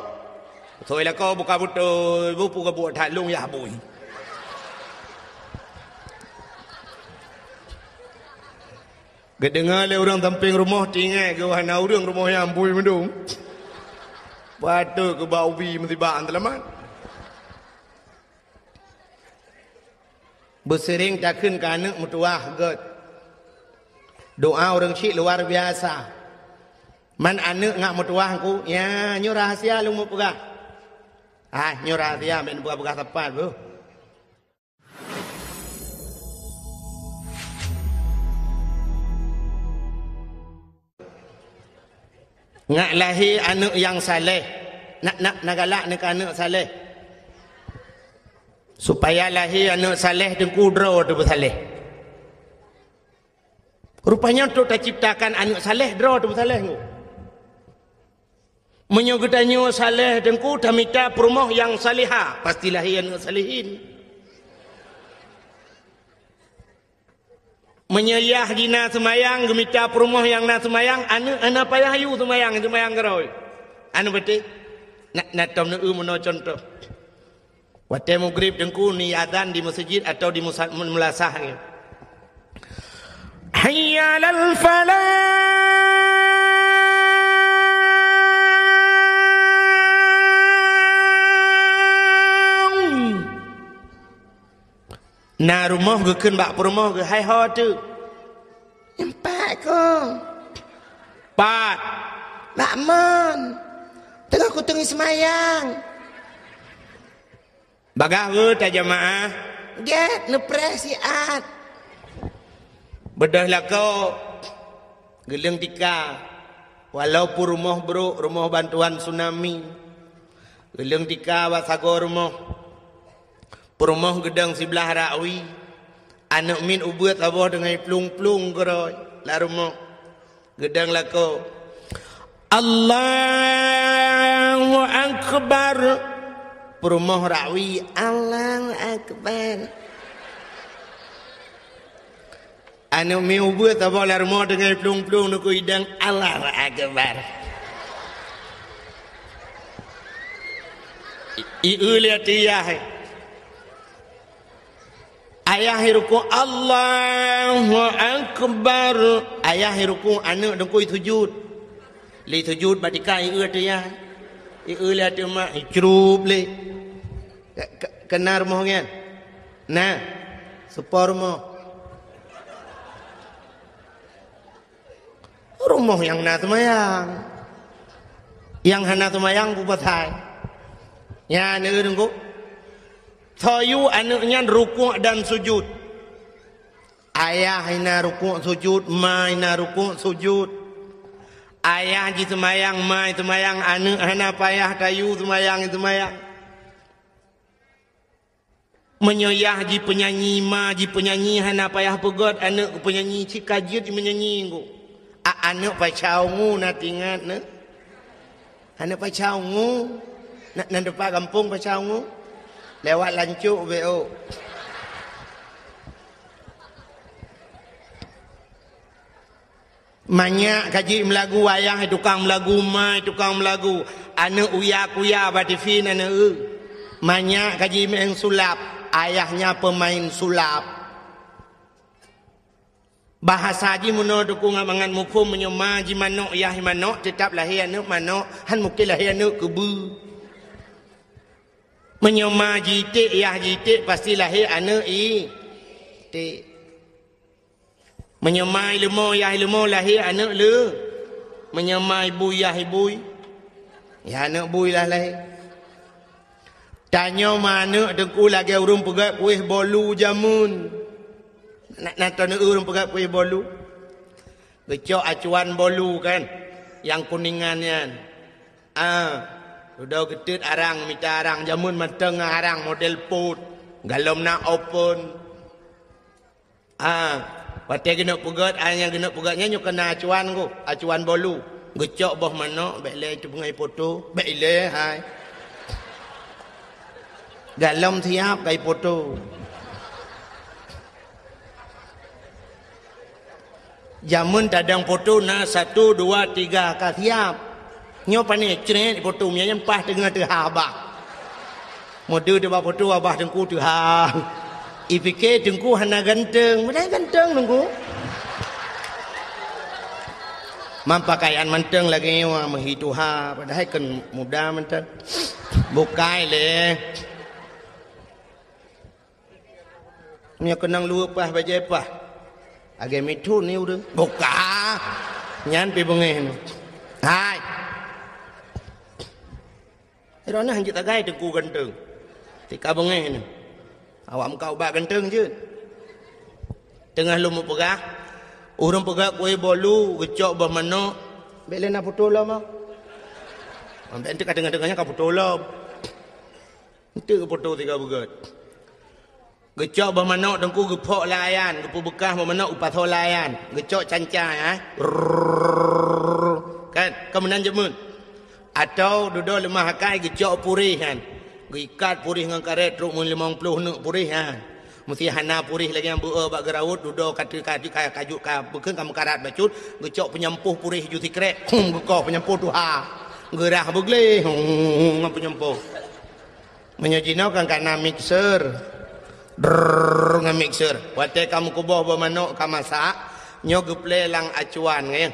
Soi lakoe buka beutôi, bupu gabuek that lôn yah bui. Geudeungoe lé ureuëng sampéng rumoh, tingai geuh hana ureuëng rumoh nyan bui meudong. Patôt keu bak ubi meusibak teulamat. Beuseuring takheun keu aneuëk meutuwah gét. Doa ureuëng syiek luar biasa. Man aneuëk ngak meutuwah ku, ya, nyoe rahasia lôn meupeugah. Ah, nyoe rahasia, bèk neupeugah-peugah sapat beuh. Ngak lahé aneuëk nyang saleh. Nak, nak, na galak neu keu aneuëk saleh. Supaya lahé aneuëk saleh teungku droe teupeusaleh. Rupanya untuk taciptakan aneuëk saleh, droe teupeusaleh nyoe. Meunyoe geutanyoe saleh teungku, tamita peurumoh nyang salihah, pasti lahé aneuëk salihin. Meunyoe yah jih na seumayang, geumita peurumoh nyang na seumayang, aneuëk hana payah yue seumayang, seumayang keudroe. Aneuëk beutôi, na, na tom neu-eu meunoe cuntoh. Watée mugrib teungku ni azan di meuseujid atawa di musa-, meulasah nyoe. Hayya 'alal falah. Na rumoh geukheun bak peurumoh geuh, "Hai ho teuk." "Nyoe pat kong." "Pat?" "Bak mon. Teungoh kuteungi seumayang." Bagaih geuh tajamaah. Gét neupreh siat. Beudôh lakoe geuleueng tika. Walaupun rumoh brok, rumoh bantuan tsunami. Geuleueng tika bak sagoe rumoh. Peurumoh geudong siblah rakwi. Aneuëk miet ubeut saboh deungon plueng-plueng keudroe lam rumoh. Geudong lakoe, "Allahu Akbar." Peurumoh rakwi, "Allahu Akbar." Aneuëk miet ubeut saboh lam rumoh deungon plueng-plueng nukui dang, "Allahu Akbar." I, i, eu lé ateueh yah. Ayah rukuk, "Allahu Akbar." Ayah rukuk, aneuëk teungku sujud. Lé sujud bak tika, i eu ateueh yah. I eu lé ateueh mak, i crup lé. Ke-, ke-, keunan rumoh nyan? Na. Seupôt rumoh. Rumoh nyang na seumayang. Nyang hana seumayang peue pasai? Nyan, neu-eu teungku. Soe yue aneuëk nyan rukuk dan sujud. Ayah na rukuk sujud, ma na rukuk sujud. Ayah jiseumayang, ma seumayang, aneuëk hana payah tayue seumayang, seumayang. Meunyoe yah jipeunyanyi, ma jipeunyanyi, hana payah peugét aneuëk keu peunyanyi, cit ka jeuet meunyanyi ngon. A, aneuëk Pasha Ungu na teuingat neuh? Aneuëk Pasha Ungu? Na, na dipat gampông Pasha Ungu? Lewat Lancok beu. Manyak ka jeuet meulagu, ayah tukang meulagu, ma tukang meulagu. Aneuëk uya-kuya bak tivi na neueu. Manyak ka jimeu'en sulap, ayah nyan peumaén sulap. Bahasa jih meunoe teungku ngon mangat muphom, meunyoe ma jimanök, yah jimanök, teutab lahé aneuëk manök, han mungken lahé aneuëk keubeue. Meunyoe ma jiték, yah jiték, pasti lahé aneuëk iték. Meunyoe ma ileumo, yah ileumo, lahé aneuëk le. Meunyoe ma ibui, yah ibui, yah aneuëk bui lah lahé. Tanyoe ma aneuëk teungku lagée ureuëng peugét kuéh bolu jameun. Na, na taneuk ureuëng peugét kuéh bolu? Geucok acuan bolu kan, nyang kuningan nyan. Ah, dudoe geuteut arang, mita arang, jameun mantong arang model pot, galom na open. Ah, watée geuneuk peugét, ai nyang geuneuk peugét nyan nyoe keunan acuan geuh, acuan bolu. Geucok boh manök, bék lé teupeungai poto, bék ilée hai. Galom siab kai poto. Jameun tadong poto na satu, dua, tiga ka siab. Nyoe pané cret poto, meunyan paih teungoh teuha abah. Meudeue teuh bak poto abah teungku teuha. Ipike teungku hana ganteng, padahai ganteng teungku. Mam pakaian mantong lagée nyoe meuhi tuha, padahai kon muda mantong. Bukai lé. Nyoe keunong luweue paih bajée paih. Lagée mithon ni ureuëng. Buka. Nyan pi beungéh ni. Hai. Droeneuh hanjeuet tagai teungku ganteng. Tika beungéh ni. Awak muka ubak ganteng jeuet. Teungoh lôn meupeugah, ureuëng peugah kuéh bolu, geucok boh manök, bék lé na putôh lom ah. Ambek enteuk ka teungoh-teungoh nyan ka putôh lom. Enteuk putôh tiga beugét. Geucok boh manök teungku geuphok lam ayan, geupeubeukah boh manök geupasoe lam ayan. Geucok canca, eh. Rrrr. Kan, ka meunan jameun. Atau dudoe leumah akai geucok puréh nyan. Geuikat puréh ngon karét trok meulimong ploh neuk puréh nyan. Meusti hana puréh lagée nyang beu-e bak geuraut, dudoe ka teu-, ka, ka, ka, ka, bukon ka meukarat bacut, geucok peunyampôh puréh ju sikrek. Hum, geukoh peunyampôh tuha. Geurah beugleh. Hum, ngon peunyampôh. Meunyoe jinoe kan ka na mixer. Drrrr, ngon mixer. Watée ka meukuboh boh manök ka masak, nyoe geuplé lam acuan, ya.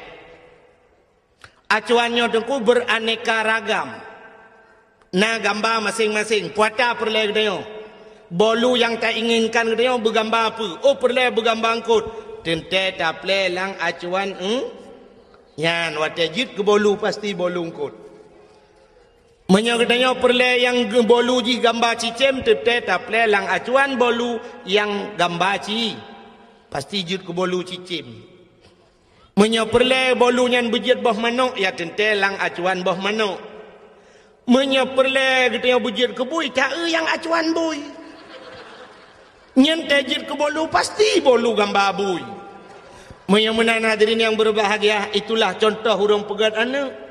Acuan nyoe teungku beraneka ragam. Na gamba maséng-maséng, peue ata peureulée geutanyoe. Bolu nyang tainginkan geutanyoe beugamba peue? Oh, peureulée beugamba eungkot. Teuntée taplé lam acuan, hmm? Nyan, watée jeuet keu bolu, pasti bolu eungkot. Meunyoe geutanyoe peureulée nyang geu-, bolu jih gamba cicém, teuntée taplé lam acuan bolu nyang gamba ci, pasti jeuet keu bolu cicém. Meunyoe peureulée bolu nyan beujeuet boh manök, ya teuntée lam acuan boh manök. Meunyoe peureulée geutanyoe beujeuet keu bui, taeu nyang acuan bui. Nyan tée jeuet keu bolu, pasti bolu gamba bui. Meunyoe meunan hadirin nyang berbahagia, itulah contoh ureuëng peugét aneuëk.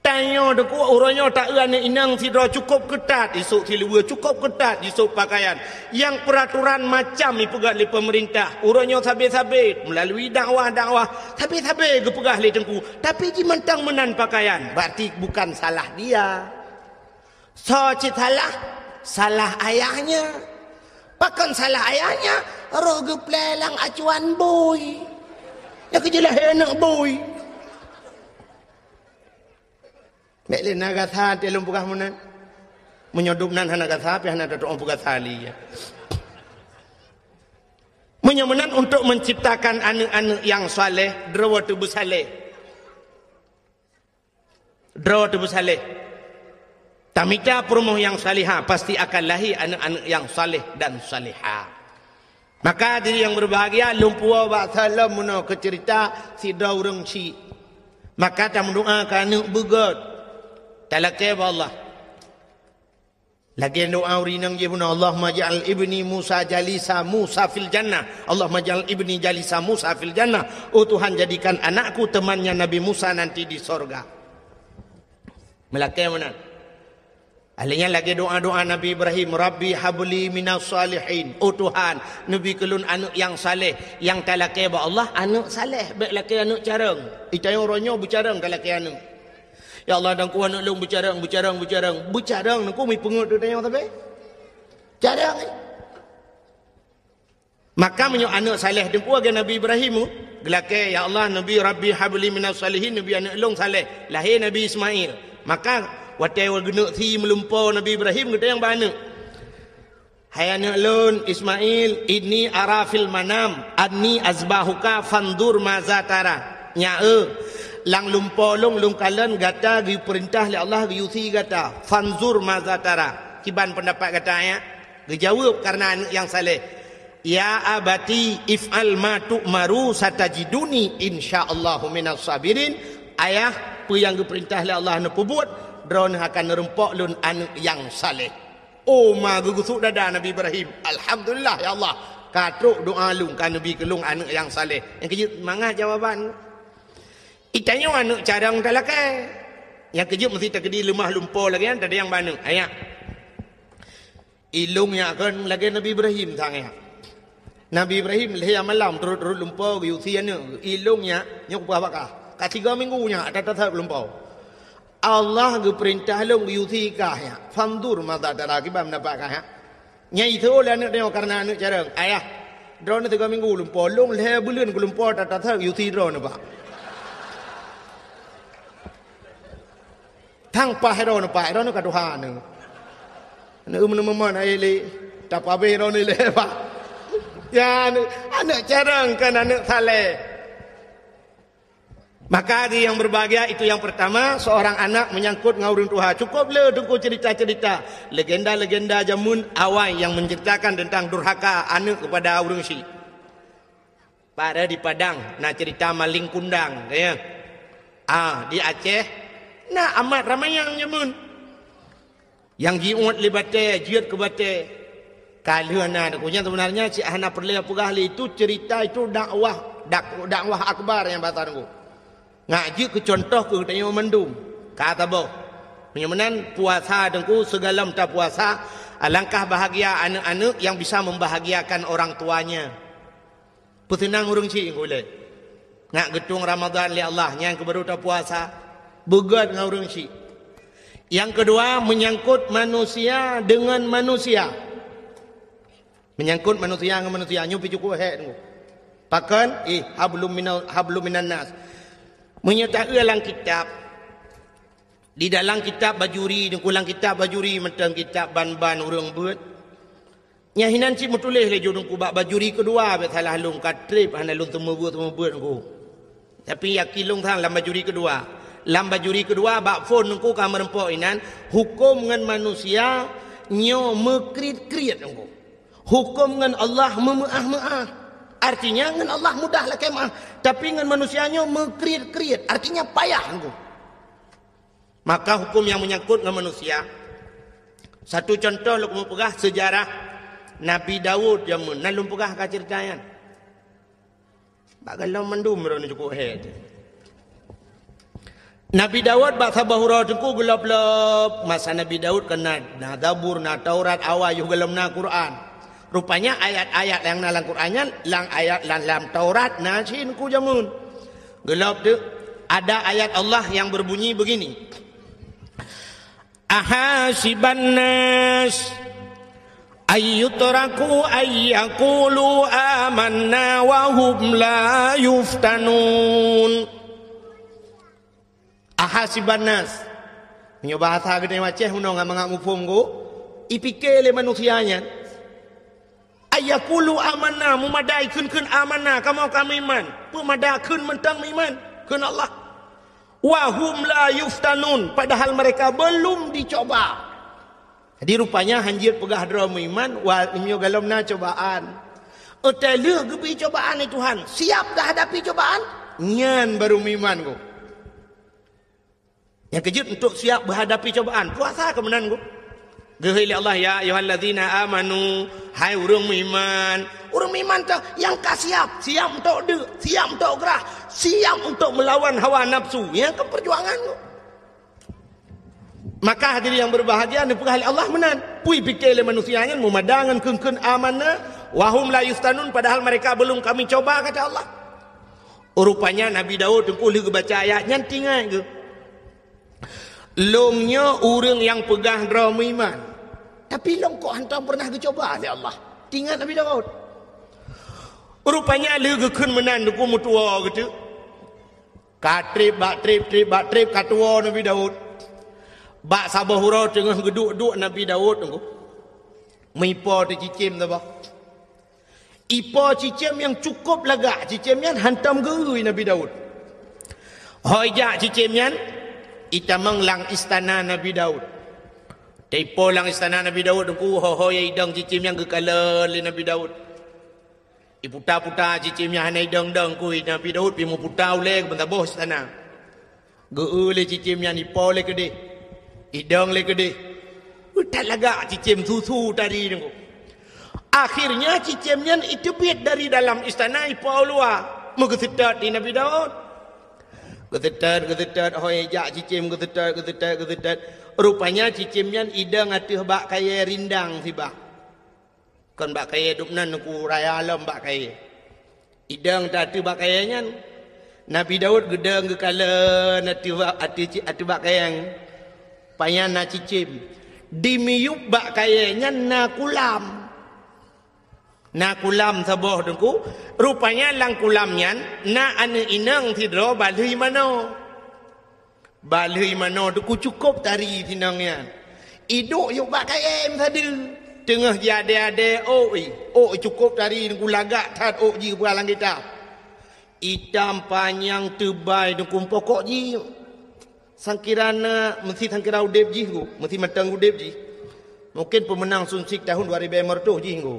Tanyoe teungku, uroe nyoe taeu aneuëk inong sidroe cukôp keutat, isôk siluweue cukôp keutat, jisôk pakaian. Nyang peuraturan macam ipeugah lé peumeurintah. Uroe nyoe sabe-sabe, meulalui dakwah-dakwah, sabe-sabe geupeugah lé teungku. Tapi jimantong meunan pakaian, berarti bukan salah dia. Soe cit salah? Salah ayahnya. Pakon salah ayahnya? Roh geuplé lam acuan bui. Nyang keujeulaih aneuëk bui. Bék lé na gasa teuh lôn peugah meunan. Meunyoe dub nan hana gasa, pih hana tatu'oh peugasa lé, ya. Meunyoe meunan untuk menciptakan aneuëk-aneuëk nyang saleh, droe teuh beusaleh. Droe teuh beusaleh. Tamita peurumoh nyang salihah, pasti akan lahé aneuëk-aneuëk nyang saleh dan salihah. Maka diri nyang berbahagia, lôn puwoe bak saleuem meunoe keu ceurita sidroe ureuëng chik. Maka tameudoa keu aneuëk beugét. Talakée bak Allah. Lagée doa ureuëng inong jih bunoe, "Allahumma ja'al ibni Musa jalisa Musa fil jannah. Allahumma ja'al ibni jalisa Musa fil jannah." Oh Tuhan, jadikan anakku temannya Nabi Musa nanti di sorga. Meulakée meunan. Ahli nyan lagée doa-doa Nabi Ibrahim, "Rabbi habli minas salihin." Oh Tuhan, neubi keu lôn aneuëk nyang saleh. Nyang talakée bak Allah, aneuëk saleh, bék lakée aneuëk carông. Itayong ronyoe beucarông talakée aneuëk. "Ya Allah, dangku aneuëk lôn beucarông, beucarông, beucarông." Beucarông nangku mipeungeut teuh tanyoe sabe. Carông, eh. Maka meunyoe aneuëk saleh teungku lagée Nabi Ibrahim, geulakée, "Ya Allah, neubi Rabbi habli minas salihin, neubi aneuëk lôn saleh." Lahé Nabi Ismail. Maka watée geuneuk sie meulumpo Nabi Ibrahim, geutanyong bak aneuëk, "Hai aneuëk lôn Ismail, inni ara fil manam anni azbahuka fanzur maza tara." Nyak eu, lam lumpo lôn, lôn kalon gata geupeurintah lé Allah geuyue sie gata. Fanzur maza tara. Kiban peundapat gata, ya? Geujaweueb kareuna aneuëk nyang saleh, "Ya abati if'al ma tu'maru satajiduni insyaallahu minas sabirin." Ayah, peue nyang geupeurintah lé Allah neupeubuet, droeneueh akan neureumpok lôn aneuëk nyang saleh. Oh ma geugusuk dada Nabi Ibrahim, "Alhamdulillah, ya Allah, ka trok doa lôn, ka neubi keu lôn aneuëk nyang saleh." Nyang keujeuet mangat jawaban. Itanyoe aneuëk carông talakée. Nyang keujeuet meusti takeudi leumah lumpo lagée nyan, tadayang bak aneuëk. Ayah. Ilông nyak kon lagée Nabi Ibrahim sang nyak. Nabi Ibrahim lhée malam turot-turot lumpo geuyue sie aneuëk. Ilông nyak nyoe peugah bak kah. Ka tiga minggu nyak that-that lumpo. Allah geupeurintah lôn geuyue sie kah nyak. Fanzur maza tara, kiban peundapat kah nyak. Nyan iteuôt lé aneuëk tanyoe kareuna aneuëk carông. Ayah, droeneueh tiga minggu lumpo, lôn lhée buleuen keu lumpo that-that geuyue sie droeneueh bak. Tang paih droeneueh, paih droeneueh ka tuha neu. Neu meuneu-meuneu na ilé, tapabeh droeneueh ilé, Pak. Ya, aneuëk, aneuëk carông kon aneuëk saleh. Maka di yang berbahagia itu yang pertama, seorang anak menyangkut ngon ureuëng tuha. Cukup le teungku cerita-cerita, legenda-legenda jameun awai yang menceritakan tentang durhaka aneuëk kepada ureuëng syik. Pada di Padang na cerita maling kundang, ya. Ah, di Aceh na amat ramai nyang nyeubeuet. Nyang jiuet lé batée, jeuet keu batée. Ka lheueh na, nyan sebenarnya cit hana peureulée peugah lé, itu cerita, itu dakwah, dak-, dakwah akbar nyang bahasa nunggu. Ngak jeuet keu contoh keu tanyoe mandum. Ka taboh. Meunyoe meunan puasa teungku, sigohlom tapuasa, alangkah bahagia aneuëk-aneuëk yang bisa membahagiakan orang tuanya. Peuseunang ureuëng syik ulée. Ngak geutueng Ramadhan lé Allah, nyang keuh baru tapuasa, beugét ngon ureuëng syik. Nyang keudua, menyangkut manusia dengan manusia. Menyangkut manusia ngon manusia, nyoe pih cukup hék teungku. Pakon? Ih, hablum minal, hablum minan nas. Meunyoe taeu lam kitab, di dalam kitab Bajuri, teungku, lam kitab Bajuri mantong kitab ban-ban ureuëng beuet. Nyan hinan cit meutuléh lé ju teungku bak Bajuri keudua, bék salah lôn ka treb hana lôn teumeubeuet-teumeubeuet teungku. Tapi yakin lôn sang lam Bajuri keudua. Lam Bajuri keudua bak phon teungku ka meurumpok inan, huköm ngon manusia nyoe meukriet-kriet teungku. Huköm ngon Allah meumeuáh-meuáh. Artinya ngon Allah mudah lakée meuáh, tapi ngon manusia nyoe meukriet-kriet, artinya payah teungku. Maka huköm nyang meunyangkot ngon manusia. Satu contoh lôn keumeung peugah sejarah Nabi Daud jameun, na lôn peugah ka ceurita nyan. Bak gohlom mandum droeneueh cukup hék. Nabi Daud bak saboh uroe teungku geulop-lop, masa Nabi Daud kon na, na Zabur, na Taurat, awai yoh gohlom na Quran. Rupanya ayat-ayat nyang na lam Quran nyan, lam ayat lam, lam Taurat na cit teungku jameun. Geulop teuk, ada ayat Allah yang berbunyi begini, "Ahasiban nas ayyutraku ayyakulu amanna wa hum la yuftanun." Ahasiban nas. Meunyoe bahasa geutanyoe Aceh meunoe ngon mangat muphom go, ipike lé manusia nyan. Ayyakulu amanna, meumada ikheun-kheun amanna, kamoe ka meuiman. Peumada kheun mantong meuiman kheun Allah. Wa hum la yuftanun, padahal mereka belum dicoba. Jadi rupanya hanjeuet peugah droe meuiman, wa, meunyoe gohlom na cobaan. Watée lheueh geubri cobaan lé Tuhan, siap geuhadapi cobaan, nyan baru meuiman go. Nyang keujeuet untuk siap beuhadapi cobaan, puasa keu meunan go. Geuhôi lé Allah, "Ya ayyuhallazina amanu," hai ureuëng meuiman. Ureuëng meuiman teuh nyang ka siap, siap untuk deuk, siap untuk grah, siap untuk melawan hawa nafsu. Nyang keu perjuangan tu. Maka hadirin yang berbahagia, neupeugah lé Allah meunan. Pui pike lé manusia nyan meumada ngon kheun-kheun amanna, wa hum la yuftanun, padahal mereka belum kami coba, kata Allah. Rupanya Nabi Daud teungku lheueh geubaca ayat nyan tingat geuh. Lôn nyoe ureuëng nyang peugah droe meuiman, tapi lôn kok hántom peureunah geucoba lé Allah. Tingat Nabi Daud. Rupanya lheueh geukheun meunan teungku meutuwoe geuteuk. Ka treb bak treb, treb bak treb, ka tuwoe Nabi Daud. Bak saboh uroe teungoh geuduek-duek Nabi Daud teungku, meuipo teuh cicém saboh. Ipo cicém nyang cukup lagak, cicém nyan hántom geu-eu Nabi Daud. Ho ijak cicém nyan, itamong lam istana Nabi Daud. Teuipo lam istana Nabi Daud teungku, ho-ho nyang idong cicém nyan geukalon lé Nabi Daud. Iputa-puta cicém nyan hana idong-dong kui Nabi Daud, pi meuputa ulée keu bansaboh istana. Geu-eu lé cicém nyan, ipo lé keudeh, idong lé keudeh. That lagak cicém, su-su tari teungku. Akhirnya cicém nyan iteubiet dari dalam istana ipo u luwa, meugeuseutôt di Nabi Daud. Geuseutôt, geuseutôt, ho ijak cicém geuseutôt, geuseutôt, geuseutôt. Rupanya cicém nyan idong ateueh bak kayée rindang sibak. Kon bak kayée dum nan, teungku, raya lom bak kayée. Idong teuh ateueh bak kayée nyan. Nabi Daud geudong geukalon ateueh bak, ateueh ci-, ateueh bak kayée nyan. Pajan na cicém. Di miyueb bak kayée nyan na kulam. Na kulam saboh teungku. Rupanya lam kulam nyan na aneuëk inong sidroe balheueh manoe. Balheueh manoe teungku cukup tari sinong nyan. Iduek yub bak kayée meusadeue. Teungoh jiadée-adée ôk i. Ôk i cukup tari teungku, lagak that ôk jih peue lam gita. Itam panyang teubai teungku, pokok jih sangkira na, meusi sangkira udeb jih teungku, meusi mantong udeb jih. Mungkin peumeunang Sunsik tahun dua ribu lima ratus jih teungku.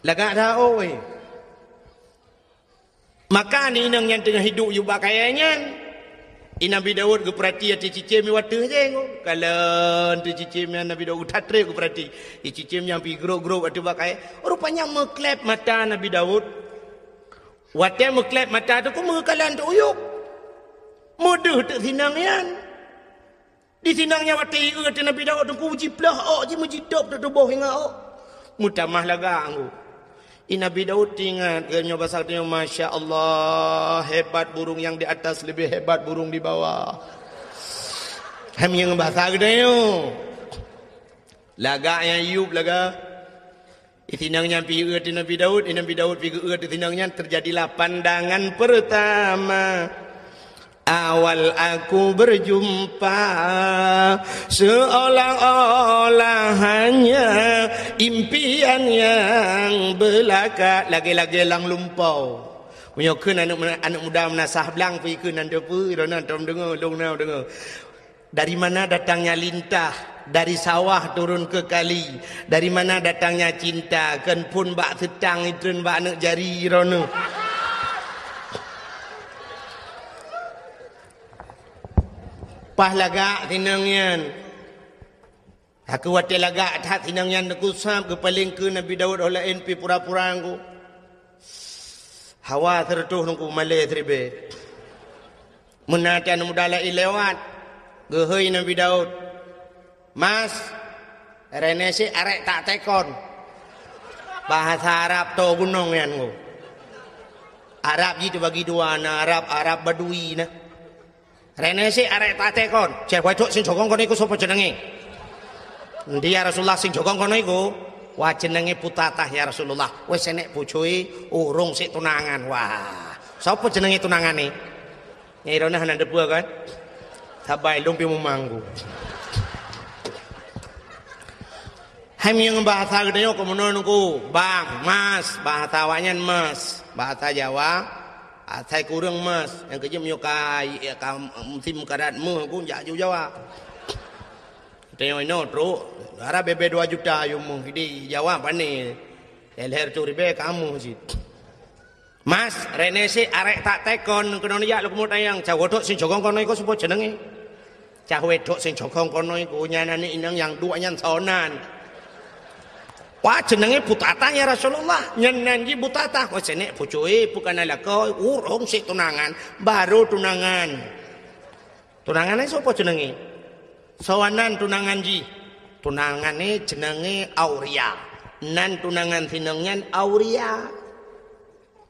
Lagak that ôk i. Maka aneuëk inong nyan teungoh iduek yub bak kayée nyan, i Nabi Daud geupeurati ateueh cicém i wateueh jih teungku. Kalon teuh cicém nyan, Nabi Daud that treb geupeurati. I cicém nyan pi grôp-grôp ateueh bak kayée. Rupanya meukleb mata Nabi Daud. Watée meukleb mata teungku, meukalon teuh u yub. Meudeuh teuk sinong nyan. Di sinong nyan watée ieu ateueh Nabi Daud teungku, jiplôh ôk jih, meujitôb teuk tuboh ingat ôk. Meutamah lagak teungku. I Nabi Daud teuingat, geutanyoe basa geutanyoe, "Masya Allah, hebat burung yang di atas lebih hebat burung di bawah." Hai meunyoe basa geutanyoe. Lagak nyang yub lagak. I sinong nyan pi geu-eu ateueh Nabi Daud, i Nabi Daud pi geu-eu ateueh sinong nyan, teujadilah pandangan pertama. Awal aku berjumpa, seolah-olah hanya impian yang belaka, lagée-lagée lam lumpoe. Meunyoe kheun aneuëk, aneuëk muda meunasah blang, pi kheun nan teupeu, droeneuh tom deungoe, lôn na deungoe. Dari mana datangnya lintah? Dari sawah turun ke kali. Dari mana datangnya cinta? Kon phon bak seutang itreun bak aneuëk jari droeneuh. Paih lagak sinong nyan. Aku watée lagak that sinong nyan teungku, sab geupaleng keu Nabi Daud, óh laén pi pura-pura teungku. Hawa sireutôh teungku, malée siribée. Meunan aneuëk muda laén lewat, geuhôi Nabi Daud, "Mas, reuneueh sit arék tak tekon." Bahasa Arab toe gunong nyan teungku. Arab jih teubagi dua, na Arab, Arab Badui na. "Reuneueh sit arék tak tekon." "Ceh, wacok sing cokong keunoe iku soe po ceunangé?" "Ndi ya Rasulullah, sing cokong keunoe iku?" "Wah, ceunangé putatah ya Rasulullah." "Weh, seunek pucui, ureuëng sit tunangan." "Wah, soe po ceunangé tunangan ni?" Nyang droeneuh hana teupeue kan? Sabai lôn pi mumanggu. Hai meunyoe bahasa geutanyoe keu meunoe teungku, bang, mas, bahasa awaknyan mas, bahasa Jawa, asai kureueng mas, nyang keujeuet meunyoe ka, ka musim karat meuh teungku jak ju Jawa. Tanyoe inoe trok, dara bebe dua juta yue meuh, di Jawa pane. Lhèe-lhèe reutôh ribèe ka meuh cit. Mas, reuneueh sit arék tak tekon keunoe jak lôn keumeung tanyong, cawoe trok sing cokong keunoe iku soe po ceunangé. Cahwét thok sing cokong konoi ku nyan aneuk inong nyang duek nyan sonan. Wah, ceungeungé putatah, ya Rasulullah. Nyan nan jih putatah. Wah, seunek pucui, pukana lakoe, ureueng sik tunangan, baru tunangan. Tunangan nyan soe po ceungeungé? Soe nan tunangan jih? Tunangan nyan ceungeungé Auria. Nan tunangan sinong nyan Auria.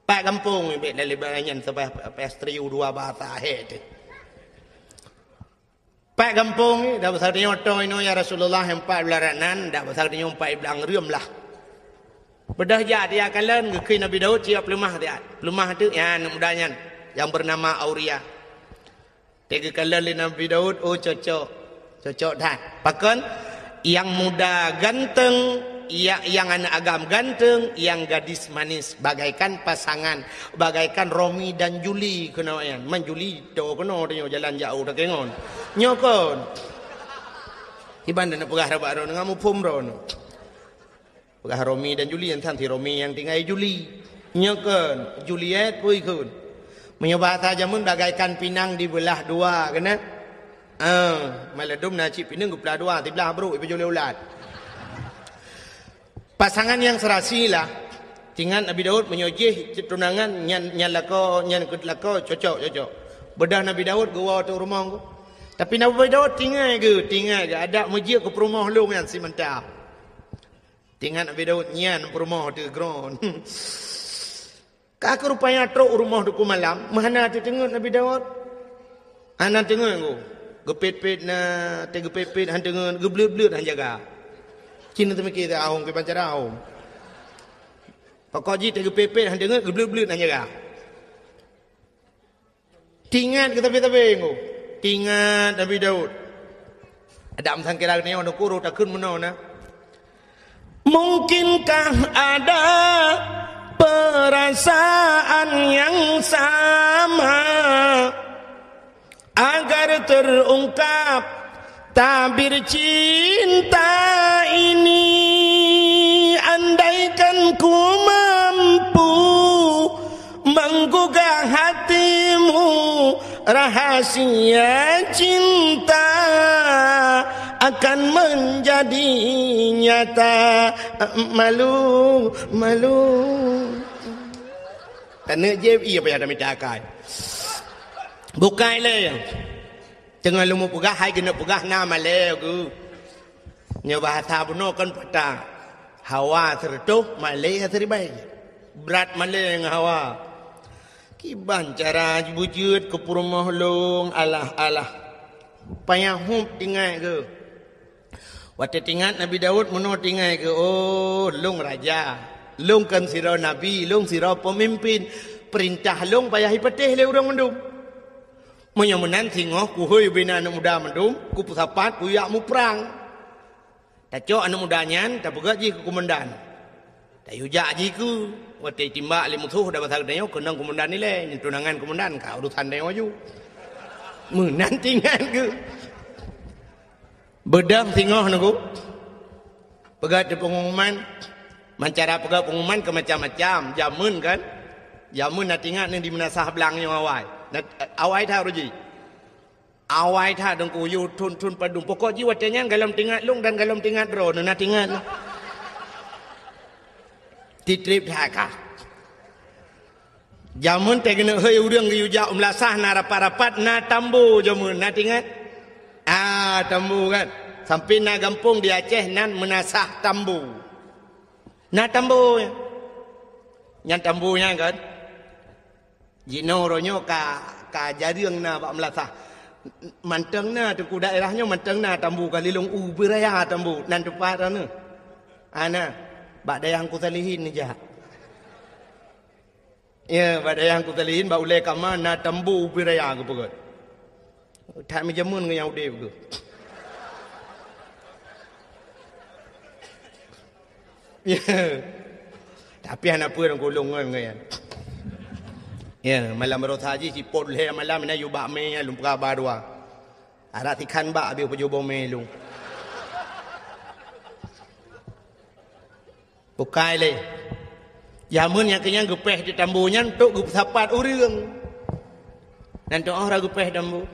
Pat gampông bèk lalé nyan sabab pastri u dua bahasa hé teuh. Pat gampông, dak basa tanyoe toh inoe ya Rasulullah, empat belas ranan, dak basa tanyoe empat belas reuem lah. Beudôh jak dia kalon geukheun Nabi Daud siap peuleumah siat. Peuleumah teuh nyan aneuk muda nyan nyang beunama Auria. Teugeukheun lé Nabi Daud, oh, cocok. Cocok that. Pakon? Yang muda ganteng, ya, yang aneuk agam ganteng, yang gadis manis, bagaikan pasangan, bagaikan Romi dan Juli keunoe nyan. Man Juli to keunoe tanyoe jalan jauh takengon. Nyoe kon. Iban dan peugah rabat ron ngam muphom ron. Peugah Romi dan Juli, nyan si Romi nyang tinggai Juli. Nyoe kon, Juliet pui kon. Meunyoe bahasa jameun bagaikan pinang dibeulah dua, keunan? Ah, maladum na cit pinang geupeulah dua, siblah brok ipeujulée ulat. Pasangan yang serasi lah. Tingat Nabi Daud meunyoe jih cit tunangan nyan, nyan lakoe, nyan keu lakoe cocok, cocok. Beudôh Nabi Daud geuwoe teuh rumoh. Tapi Nabi Daud tingat geuh, tingat geuh adak meujeuet keu peurumoh lôn nyan simanta. Tingat Nabi Daud nyan peurumoh teuh kron. Ka keuh rupanya trok u rumoh Teungku Malam, meuhana teuteungeut Nabi Daud. Hana teungeut ku. Geupet-pet na, teugeupet-pet han teungeut, geubleuet-bleuet han jaga. Cina teumiki teu ahong kiban cara ahong. Pokok jih teugeupet-pet han teungeut, geubleuet-bleuet han jaga. Tingat keu sabe-sabe nyoe. Tingat Nabi Daud. Adam sangkira nyoe neukuru takheun meunoe na. Mungkinkah ada perasaan yang sama agar terungkap tabir cinta ini, andaikan ku mampu menggugah hatimu, rahasia cinta akan menjadi nyata. Malu, malu. Taneuk jép, iya payah dah mita akai. Bukai lé. Teungoh lôn peugah, hai keuneuk peugah na malée geuh. Nyoe bahasa bunoe kon patah. Hawa sireutôh, malée siribée. Brat malée ngon hawa. Kiban cara beujeuet keu peurumoh lôn, alah, alah. Payah hub tingat geuh. Watée tingat Nabi Daud meunoe tingat geuh, oh, lôn raja. Lôn kon sidroe nabi, lôn sidroe peumimpin. Peurintah lôn payah ipatéh lé ureuëng mandum. Meunyoe meunan singoh kuhôi ubena aneuëk muda mandum, kupeusapat kujak muprang. Tacok aneuëk muda nyan, tapeugét jih keu komandan. Tayue jak jih keu, watée timbak lé musoh dah basa geutanyoe keunong komandan ilée, nyan tunangan komandan ka urusan tanyoe aju. Meunan tingat geuh. Beudang singoh nunggu. Peugét di pengumuman, mancara peugét pengumuman ke macam-macam. Jameun kan? Jameun na tingat ni di meunasah blang nyoe awai. Na, awai that uji. Awai that dengku yu thon-thon padum. Pokok ji watée nyan galom tingat lung dan galom tingat droe na tingat. Titrip that ka. Jameun teuh keuneuk hôi ureuëng geuyue jak u meulasah na rapat-rapat na tambu jameun na tingat. Ah, tambu kan. Sampai na gampông di Aceh nan meunasah tambu. Na tambu. Nyan tambu nyan kan. Jinoe uroe nyoe ka, ka jareueng na bak meulasah. Mantong na teungku daerah nyoe mantong na tambu ka lilong u beuraya tambu nan teumpat na. Ana bak dayah Teungku Salihin neujak. Ya, bak dayah Teungku Salihin, bak ulée kama na tambu ubé raya geupeugét. That meujameun ngon nyang udeb geuh. Ya. Tapi hana peue lôn kulong ngon, ngon nyan. Ya, malam baroesa jih sipot lhée malam na yue bak mé lôn peugah ba dua. Arak tikhan bak habéh upajoh boh mé lôn. Bukai lé. Jameun nyang keunyan geupéh di tambu nyan untuk geupeusapat ureuëng. Nan teuoh ra geupéh tambu.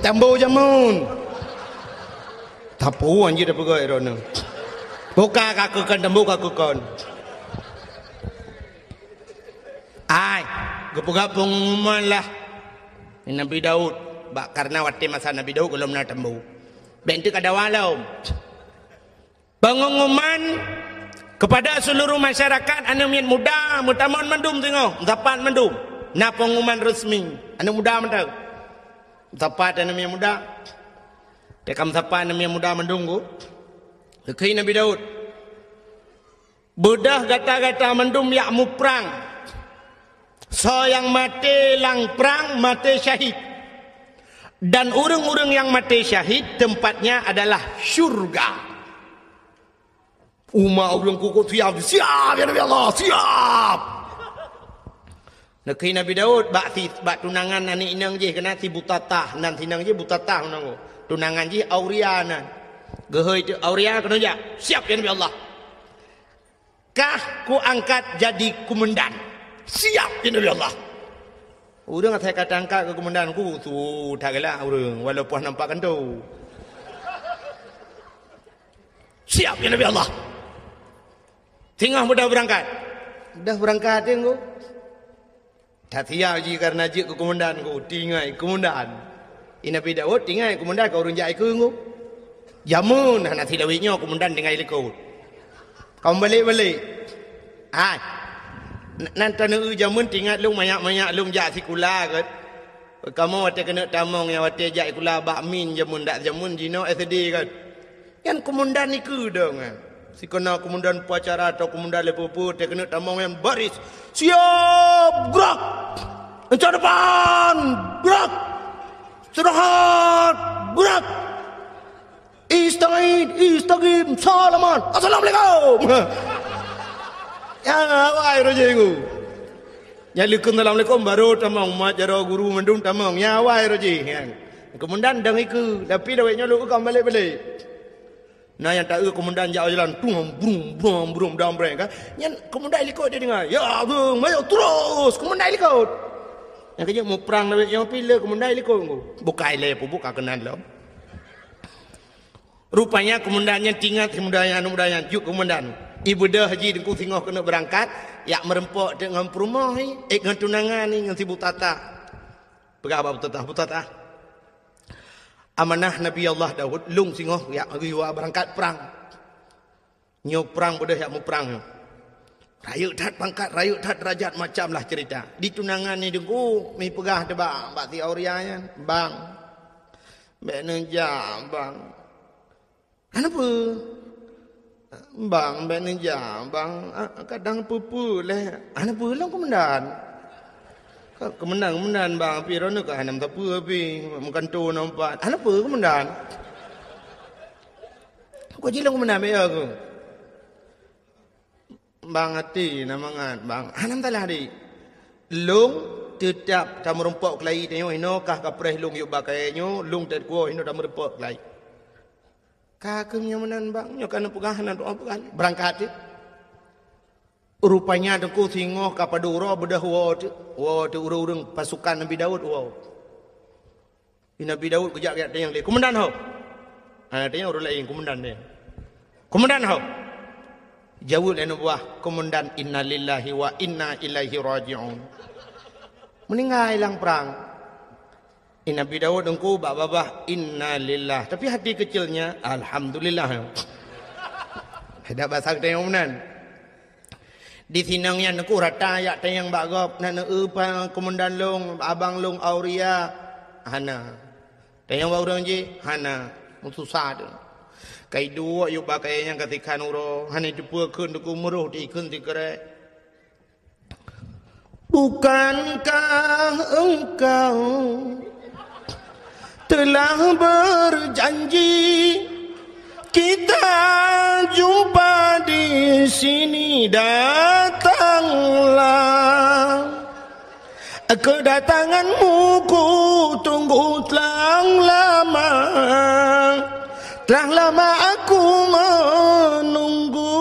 Tambo jameun. Tapu anjir dah peugah droeneuh. Buka ka keukon, tambo ka keukon. Ai, geupeugah pengumuman lah. Nabi Daud, bak karena watée masa Nabi Daud gohlom na tambo. Bék teuk ka dawa lom. Pengumuman kepada seluruh masyarakat, aneuëk miet muda, meutamong mandum singoh, meusapat mandum. Na pengumuman resmi, aneuëk muda mantong. Meusapat aneuëk miet muda. Teuka meusapat aneuëk miet muda mandum ku. Geukheun Nabi Daud. Beudôh gata-gata mandum jak muprang. Soe nyang maté lam prang, maté syahid. Dan ureuëng-ureuëng nyang maté syahid, tempatnya adalah syurga. Umat ureuëng kukut siap, siap, ya Nabi Allah, siap. Neukheun Nabi Daud, bak si, bak tunangan aneuëk inong jih, keunan si Butatah, nan si inong jih Butatah nan. Tunangan jih Auria nan. Geuhôi teuk Auria keunoe jak, siap, ya Nabi Allah. Kah kuangkat jadi komandan. Siap, ya Nabi Allah. Ureuëng asai ka tangkat keu komandan ku, su that galak ureuëng, walaupun nampak kantô. Siap, ya Nabi Allah. Singoh mudah beurangkat. Mudah beurangkat, ya, Ngku. That siap jih karena jeuet keu komandan ku, tinggai komandan. I Nabi Daud tinggai komandan ka ureuëng jak ikeue ngu. Jameun hana silawét nyoe komandan tinggai likot. Ka meubalek-balek. Hai. N-, nan taneuk jameun tingat lôn manyak-manyak lôn jak sikula kan. Kamoe watée keuneuk tamong nyang watée jak sikula bak min jameun dak jameun jinoe S D kan. Nyan komandan ikeue dong, eh. Sikeuna komandan upacara atau komandan level peuet, teuh keuneuk tamong nyan baris. Siap, gerak! Encak depan, gerak! Istirahat, gerak! Istagid, istagim, salaman, assalamualaikum! Ya, awai roh jih ngu. Nyan leukon assalamualaikum, baru tamong, mat jaroe guru mandum tamong. Ya, awai roh jih, nyan. Komandan dong ikeue, tapi lawét nyoe lôn ka meubalek-balek. Na nyang taeu komandan jak jalan, tung, brum, brum, brum, dam breng, kan? Nyan komandan likot dia dengar. Ya, brum, ayo terus, komandan likot. Nyang keuneuk muprang lawét nyoe pih le komandan likot ngu. Bukai lé peubuet ka keunan lom. Rupanya komandan nyan tingat si muda nyan, aneuk muda nyan, jeuet komandan. Ibeudôh jih Teungku singoh keuneuk beurangkat, jak meureumpok teuk ngon peurumoh, eh, ngon tunangan ni, ngon si Butatah. Peugah bak Butatah, Butatah. Amanah Nabi Allah Daud, lôn singoh jak geuyue beurangkat prang. Nyoe prang beudôh jak muprang nyoe. Rayeuk that pangkat, rayeuk that derajat, macam lah cerita. Di tunangan ni Teungku, mi peugah teuh bak, bak si Auria nyan, "Bang, bék neujak, Bang." "Hana peue?" "Bang, bék neujak, Bang. Ah, kadang peue-peue lé." "Hana peue lom, Komandan." "Ka, Komandan, Komandan, Bang, pih droeneuh ka hana meusapeue pih, meukanto na umpat." "Hana peue, Komandan." "Kok jilong, Komandan, bék ya aku." "Bang, até na mangat, Bang." "Hana masalah, Dik. Lôn teutab tameurumpok keulayi tanyoe, inoe kah kapreh lôn yub bak kayée nyoe, lôn teukuwoe inoe tameurumpok keulayi." "Ka keuh meunyoe meunan, Bang, nyoe ka neupeugah, na doa peugah." Beurangkat teuk. Rupanya Teungku singoh ka padub uroe beudôh woe teuk, woe teuk ureuëng-ureuëng pasukan Nabi Daud woe. Di Nabi Daud geujak geujak tanyong lé, "Komandan ho?" Ha, tanyong ureuëng laén, "Komandan nyan?" "Komandan ho?" Jaweueb lé aneuk buah, "Komandan, innalillahi wa inna ilaihi raji'un." Meuninggai lam prang. Di Nabi Daud Teungku bak babah, "Innalillah." Tapi hati kecilnya, "Alhamdulillah." Ada bahasa geutanyoe meunan. Di sinong nyan Teungku rata jak tanyong bak gob, "Na neueu pa komandan lôn, abang lôn Auria?" "Hana." "Tanyong bak ureuëng jih?" "Hana." Meususah teuk. Ka iduek yub bak kayée nyan ka sikhan uroe, hana iteupeue kheun Teungku, meuroh teuikheun sikrek. "Bukankah engkau telah berjanji, kita jumpa di sini, datanglah. Kedatanganmu ku tunggu telah lama, telah lama aku menunggu."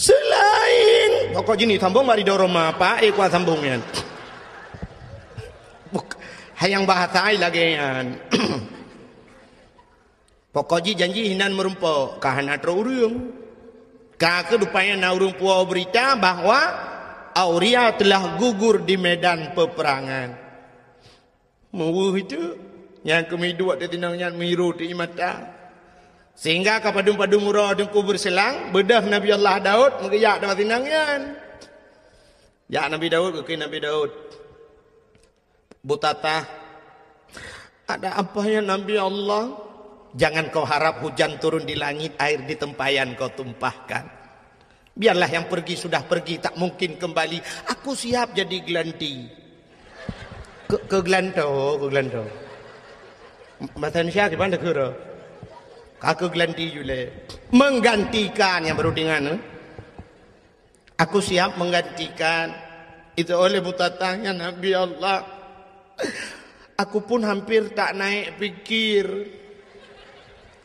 Selain pokok jih ni sambung bak ridho Roma, Pak, eh, kuat sambung nyan. Buk-, Hai nyang bahasa ai lagée nyan. Pokok jih janji hinan meurumpok, ka hana trok ureuëng. Ka keuh rupanya na ureuëng puwoe beurita bahwa Auria telah gugur di medan peperangan. Meuweuh itu, nyang keumiduek di tinong nyan miru di mata. Sehingga ka padum-padum uroe teungku beureuselang, beudôh Nabi Allah Daud meugeujak di tinong nyan. Jak Nabi Daud, geukheun Nabi Daud, "Butatah, ada apa ya Nabi Allah? Jangan kau harap hujan turun di langit, air di tempayan kau tumpahkan. Biarlah yang pergi sudah pergi, tak mungkin kembali. Aku siap jadi gelanti." Ke, ke gelanto, ke gelanto. Bahasa Indonesia gimana, kira? Ka ke gelanti jule. Menggantikan yang baru dengan, eh? Aku siap menggantikan. Itu oleh butatahnya Nabi Allah. Aku pun hampir tak naik pikir.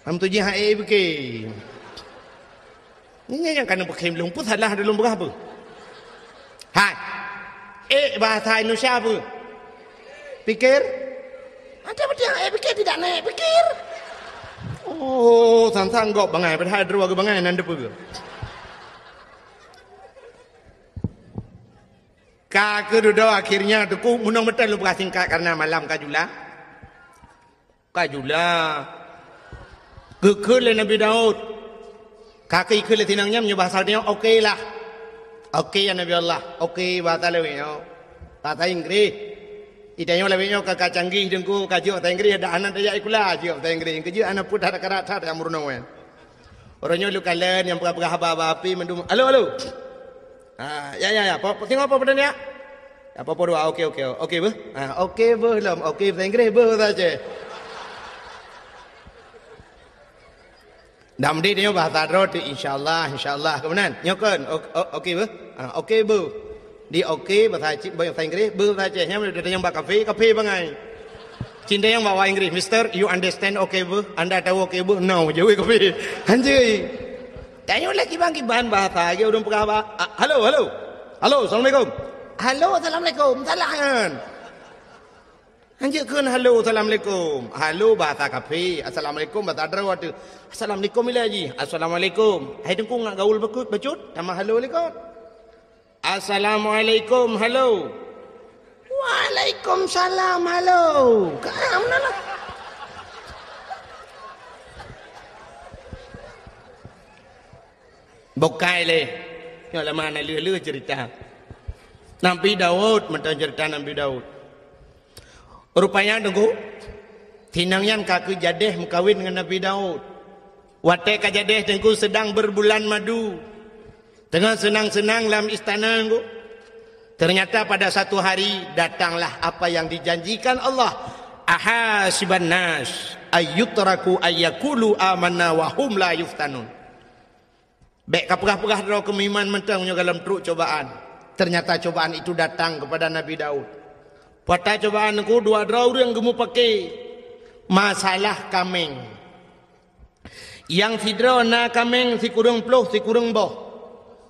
Am tu jih hai pikir. Ini yang kena pakai belum pun salah dalam berapa? Hai. Eh, bahasa Indonesia apa? Pikir? Ada betul eh pikir tidak naik pikir. Oh, sang-sang gok bangai padahal dua bangai nan depa. Ka keududoe akhirnya teungku, meunong meuteun lôn peugah singkat karena malam ka jula. Ka jula. Geukheun lé Nabi Daud. Ka keuh ikheun lé tinong nyan meunyoe bahasa nyoe, "Oke lah." Oke ya Nabi Allah. Oke bahasa lawét nyoe. Bahasa Inggris. Ita nyoe lawét nyoe ka, ka canggih teungku, ka jeuet bahasa Inggris, dak hana tajak sikula, jeuet bahasa Inggris. Keujeuet hana pun hana karat that nyang meurunoe nyan. Uroe nyoe lôn kalon nyang peugah-peugah haba-haba api mandum. Halo, halo. Ha, ya, ya, ya. Po, po, singoh po, po, ya. Ya, po, po, dua. Oke, oke. Oke, beuh. Ha, oke, beuh lom. Oke, bahasa Inggris, beuh, bahasa Aceh. Dam di nyoe bahasa droe tu, insyaallah, insyaallah. Kemudian, nyoe kan, o-, o-, oke, beuh. Ha, oke, beuh. Di oke, bahasa Aceh, bahasa Inggris, beuh, bahasa Aceh. Nyang udah tanyong bak kafe, kafe bangai. Cinta yang bawa Inggris, "Mister, you understand oke, beuh? Anda tahu oke, beuh?" "No," jawab kafe. Anjay. Tanya lagi bang kiban bahasa, lagi urang peugah ba-, "Ah, halo, halo. Halo, assalamualaikum." "Halo, assalamualaikum." Salah kan? Anjay kan halo, assalamualaikum. Halo bahasa kafe, assalamualaikum bahasa droe tu. Assalamualaikum ila ji. Assalamualaikum. Hai teungku ngak gaul bakut bacut, sama halo likot. Assalamualaikum, halo. Waalaikumsalam, halo. Ka meunan lah. Bukai lé. Nyoe lama na leuh-leuh cerita. Nabi Daud, mantong cerita Nabi Daud. Rupanya teungku, tinong nyan ka keuh jadeh meukawen ngon Nabi Daud. Watée ka jadeh teungku sedang berbulan madu. Teungoh seunang-seunang lam istana teungku. Ternyata pada satu hari datanglah apa yang dijanjikan Allah. "Ahasiban nas ayyutraku ayyakulu amanna wa hum la yuftanun." Bék ka peugah-peugah droe keumiman mantong nyoe gohlom trok cobaan. Ternyata cobaan itu datang kepada Nabi Daud. Pata cobaan teungku dua droe ureuëng geumupake masalah kaméng. Nyang sidroe na kaméng sikureueng ploh sikureueng boh.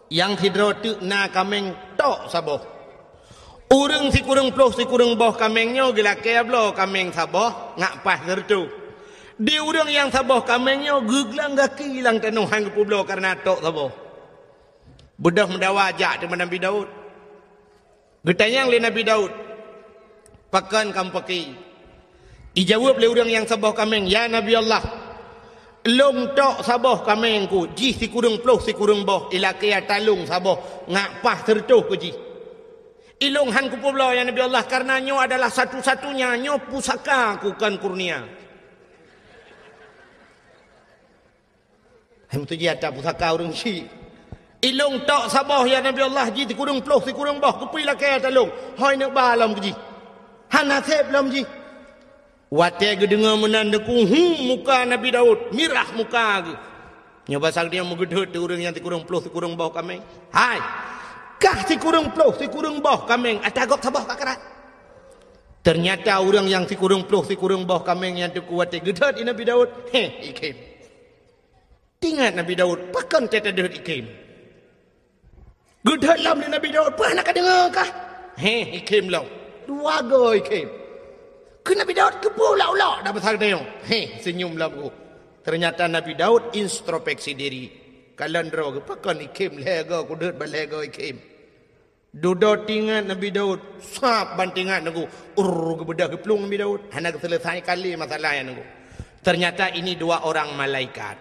Nyang sidroe teuk na kaméng tok saboh. Ureuëng sikureueng ploh sikureueng boh kaméng nyoe geulakée bloe kaméng saboh ngak paih sireutôh. Di ureuëng nyang saboh kaméng nyoe geuglang gaki lam tanoh han geupeubloe kareuna tok saboh. Beudôh meudawa jak teuma Nabi Daud. Geutanyong lé Nabi Daud, "Pakon kamoe pake?" Ijaweueb lé ureuëng nyang saboh kaméng, "Ya Nabi Allah, lôn tok saboh kaméng ku jih sikureueng ploh sikureueng boh ilakée talong saboh ngak paih sireutôh ku jih. Ilôn han kupeubloe ya Nabi Allah, kareuna nyoe adalah satu-satunya, nyoe pusaka ku kon kurnia." Hai meutuji ata pusaka ureuëng syik. "Ilôn tok saboh ya Nabi Allah jih sikureueng ploh sikureueng boh, keupeue ilakée talong. Hôi neuk ba lom keu jih. Hana seb lom jih." Watée geudeungoe meunan teungku, hu, muka Nabi Daud mirah muka geuh. Nyoe basa geuh meugeudeut ureuëng nyang sikureueng ploh sikureueng boh kaméng. "Hai, kah sikureueng ploh sikureueng boh kaméng ata gob saboh ka karat." Ternyata ureuëng nyang sikureueng ploh sikureueng boh kaméng nyang teungku watée geudeut di Nabi Daud, heh, ikhém. Teuingat Nabi Daud, pakon teudeut ikhém. Geudeut lom lé Nabi Daud, "Peue hana kadeungoe kah?" Heh, ikhém lom. Dua goe ikhém. Keu Nabi Daud keupeue ulok-ulok dak basa geutanyoe? Heh, seunyum lom ku. Ternyata Nabi Daud introspeksi diri. Kalon droe geuh, pakon ikhém lhèe goe kudeuet bak lhèe goe ikhém. Dudoe tingat Nabi Daud, sab ban tingat Teungku. Urr, geubeudôh geuplueng Nabi Daud. Hana geuseuleusai kali masalah nyan Teungku. Ternyata ini dua orang malaikat.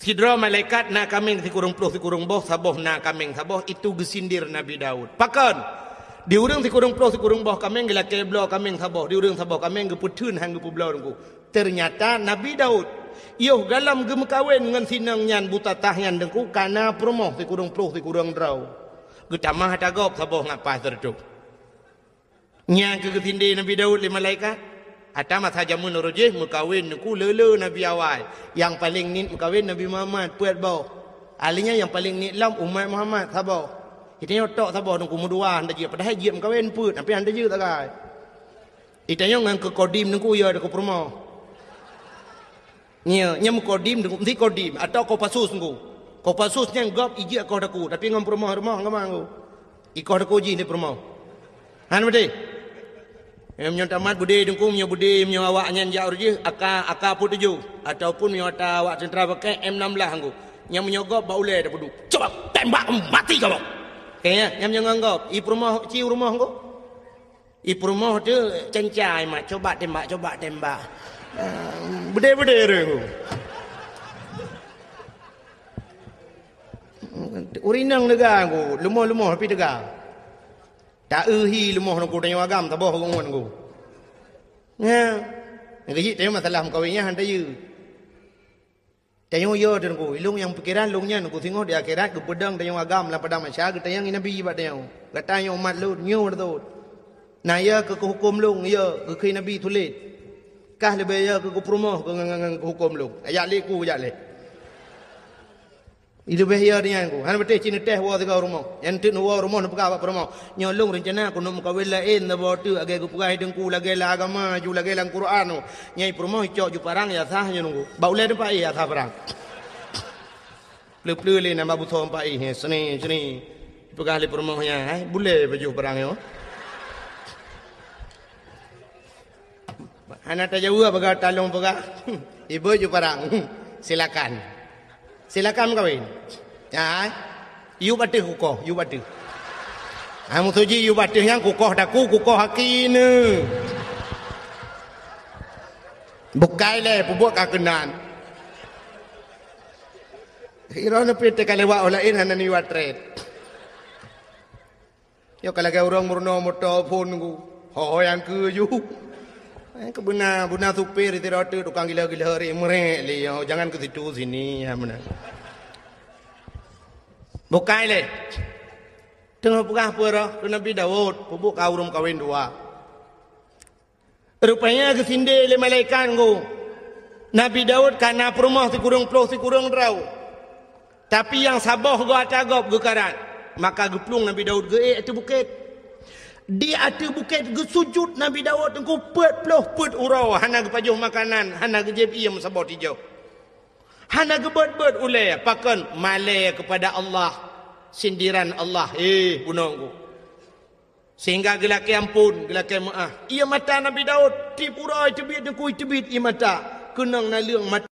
Sidroe malaikat na kaméng sikureueng ploh sikureueng boh, saboh na kaméng saboh, itu geusindir Nabi Daud. Pakon? Di ureueng sikureueng ploh sikureueng boh kaméng geulakèe bloe kaméng saboh, di ureueng saboh kaméng geupeutheun han geupeubloe Teungku. Ternyata Nabi Daud, yoh galom geumeukawen ngon sinong nyan buta tah nyan Teungku, ka na peurumoh sikureueng ploh sikureueng droe. Geutamah ata gob saboh ngat paih sireutôh. Nyan keuh geusindé Nabi Daud lé malaikat. Ata masa jameun uroe jih meukawen Teungku le-le nabi awai. Nyang paleng niet meukawen Nabi Muhammad, peuet boh. Akhirnya nyang paleng niet lom umat Muhammad saboh. Geutanyoe tok saboh Teungku meudua hana jeuet, padahai jeuet meukawen peuet, tapi hana jeuet sagai. Geutanyoe ngon keu kodim Teungku ya keu peurumoh. Nyo, nyo meukodim, meusti kodim atau Kopassus Teungku. Kopassus nyan gob ijak koh daku, tapi ngon peurumoh-rumoh ngon Teungku. Ikoh daku jih lé peurumoh. Han beutôi? Meunyoe tamat beudé Teungku, meunyoe beudé, meunyoe awak nyan jak uroe jih, aka, aka peuet tujoh. Ataupun meunyoe ata awak teuntara pakai M enam belas Teungku. Nyan meunyoe gob bak ulèe tapeuduek. Coba tembak mati kamu. Kayaknya, nyan meunyoe ngon gob. I peurumoh, ci peurumoh Teungku. I peurumoh tu cencai mat, coba tembak, coba tembak. Ah, beudé-beudé ureueng tu. Ureueng inong teuga Teungku, leumoh-leumoh tapi teuga. Ta-eu hi leumoh Teungku, tanyoe agam saboh ureueng Teungku. Nya, geujik tanyoe masalah meukawen nyan han tayue. Tanyoe yo Teungku, ilong nyang pikiran lôn nyan Teungku singoh di akhirat geupeudong tanyoe agam lam padang mahsyar geutanyong Nabi bak tanyoe. Gata nyoe umat lôn, nyoe beutôi. Na yo keu huköm lôn, yo keu Nabi tuléh. Kah leubeh yo keu peurumoh keu ngan, ngan, ngan huköm lôn. Ajak lé ku, ajak lé. Leubeh yo nyan Teungku. Hana beutôi cit neutéh woe sigoe rumoh. Nyang teuk neuwoe rumoh neupeugah bak peurumoh. Nyoe lôn reuncana keuneuk meukawen laén saboh teuk lagèe geupeugah Teungku, lagèe lam agama ju, lagèe lam Quran. Nyang i peurumoh icok ju parang ya sah nyoe Teungku. Bak ulèe teumpat ya sah parang. Pleu-pleu lé nambah busoe teumpat ih, seni, seni. Peugah lé peurumoh nyan, "Hai, bulèe pajoh parang nyoe." Hana tajaweueb bagaih talong peugah. Ibu ju parang. Silakan. Silakan meukawen. Ya. Yub ateueh kukoh, yub ateueh. Ha, musoji yub ateueh nyang kukoh daku, kukoh aki neu. Bukai lé, peubuet ka keunan. Iroh neupie teuka lewat olaén hana niwat trét. Nyoe ka lagèe ureueng meurunoe moto phon Teungku. Ho nyang keu ju. Eh, keu beuna, beuna supir sidroe teuk tukang gila-gila ri meurek lé nyoe. Jangan ke situ sini, ya beuna. Bukai lé. Teungoh peugah peue roh keu Nabi Daud, peubuet ka ureueng kawen dua. Rupanya geusindé lé malaikat Teungku. Nabi Daud ka na peurumoh sikureueng ploh sikureueng droe. Tapi nyang saboh goe ata gob geukarat. Maka geuplueng Nabi Daud geuék ateueh bukét. Di ateueh bukét geusujut Nabi Daud Teungku peuet ploh peuet uroe hana geupajoh makanan, hana geujieb ié meusaboh tijoh. Hana geubeuet-beuet ulèe, pakon malèe keupada Allah, sindiran Allah. Eh, bunoe Teungku. Sehingga geulakèe amphon, geulakèe meu'ah. Ié mata Nabi Daud, tiep uroe teubiet Teungku teubiet ié mata. Keunong naleueng mata.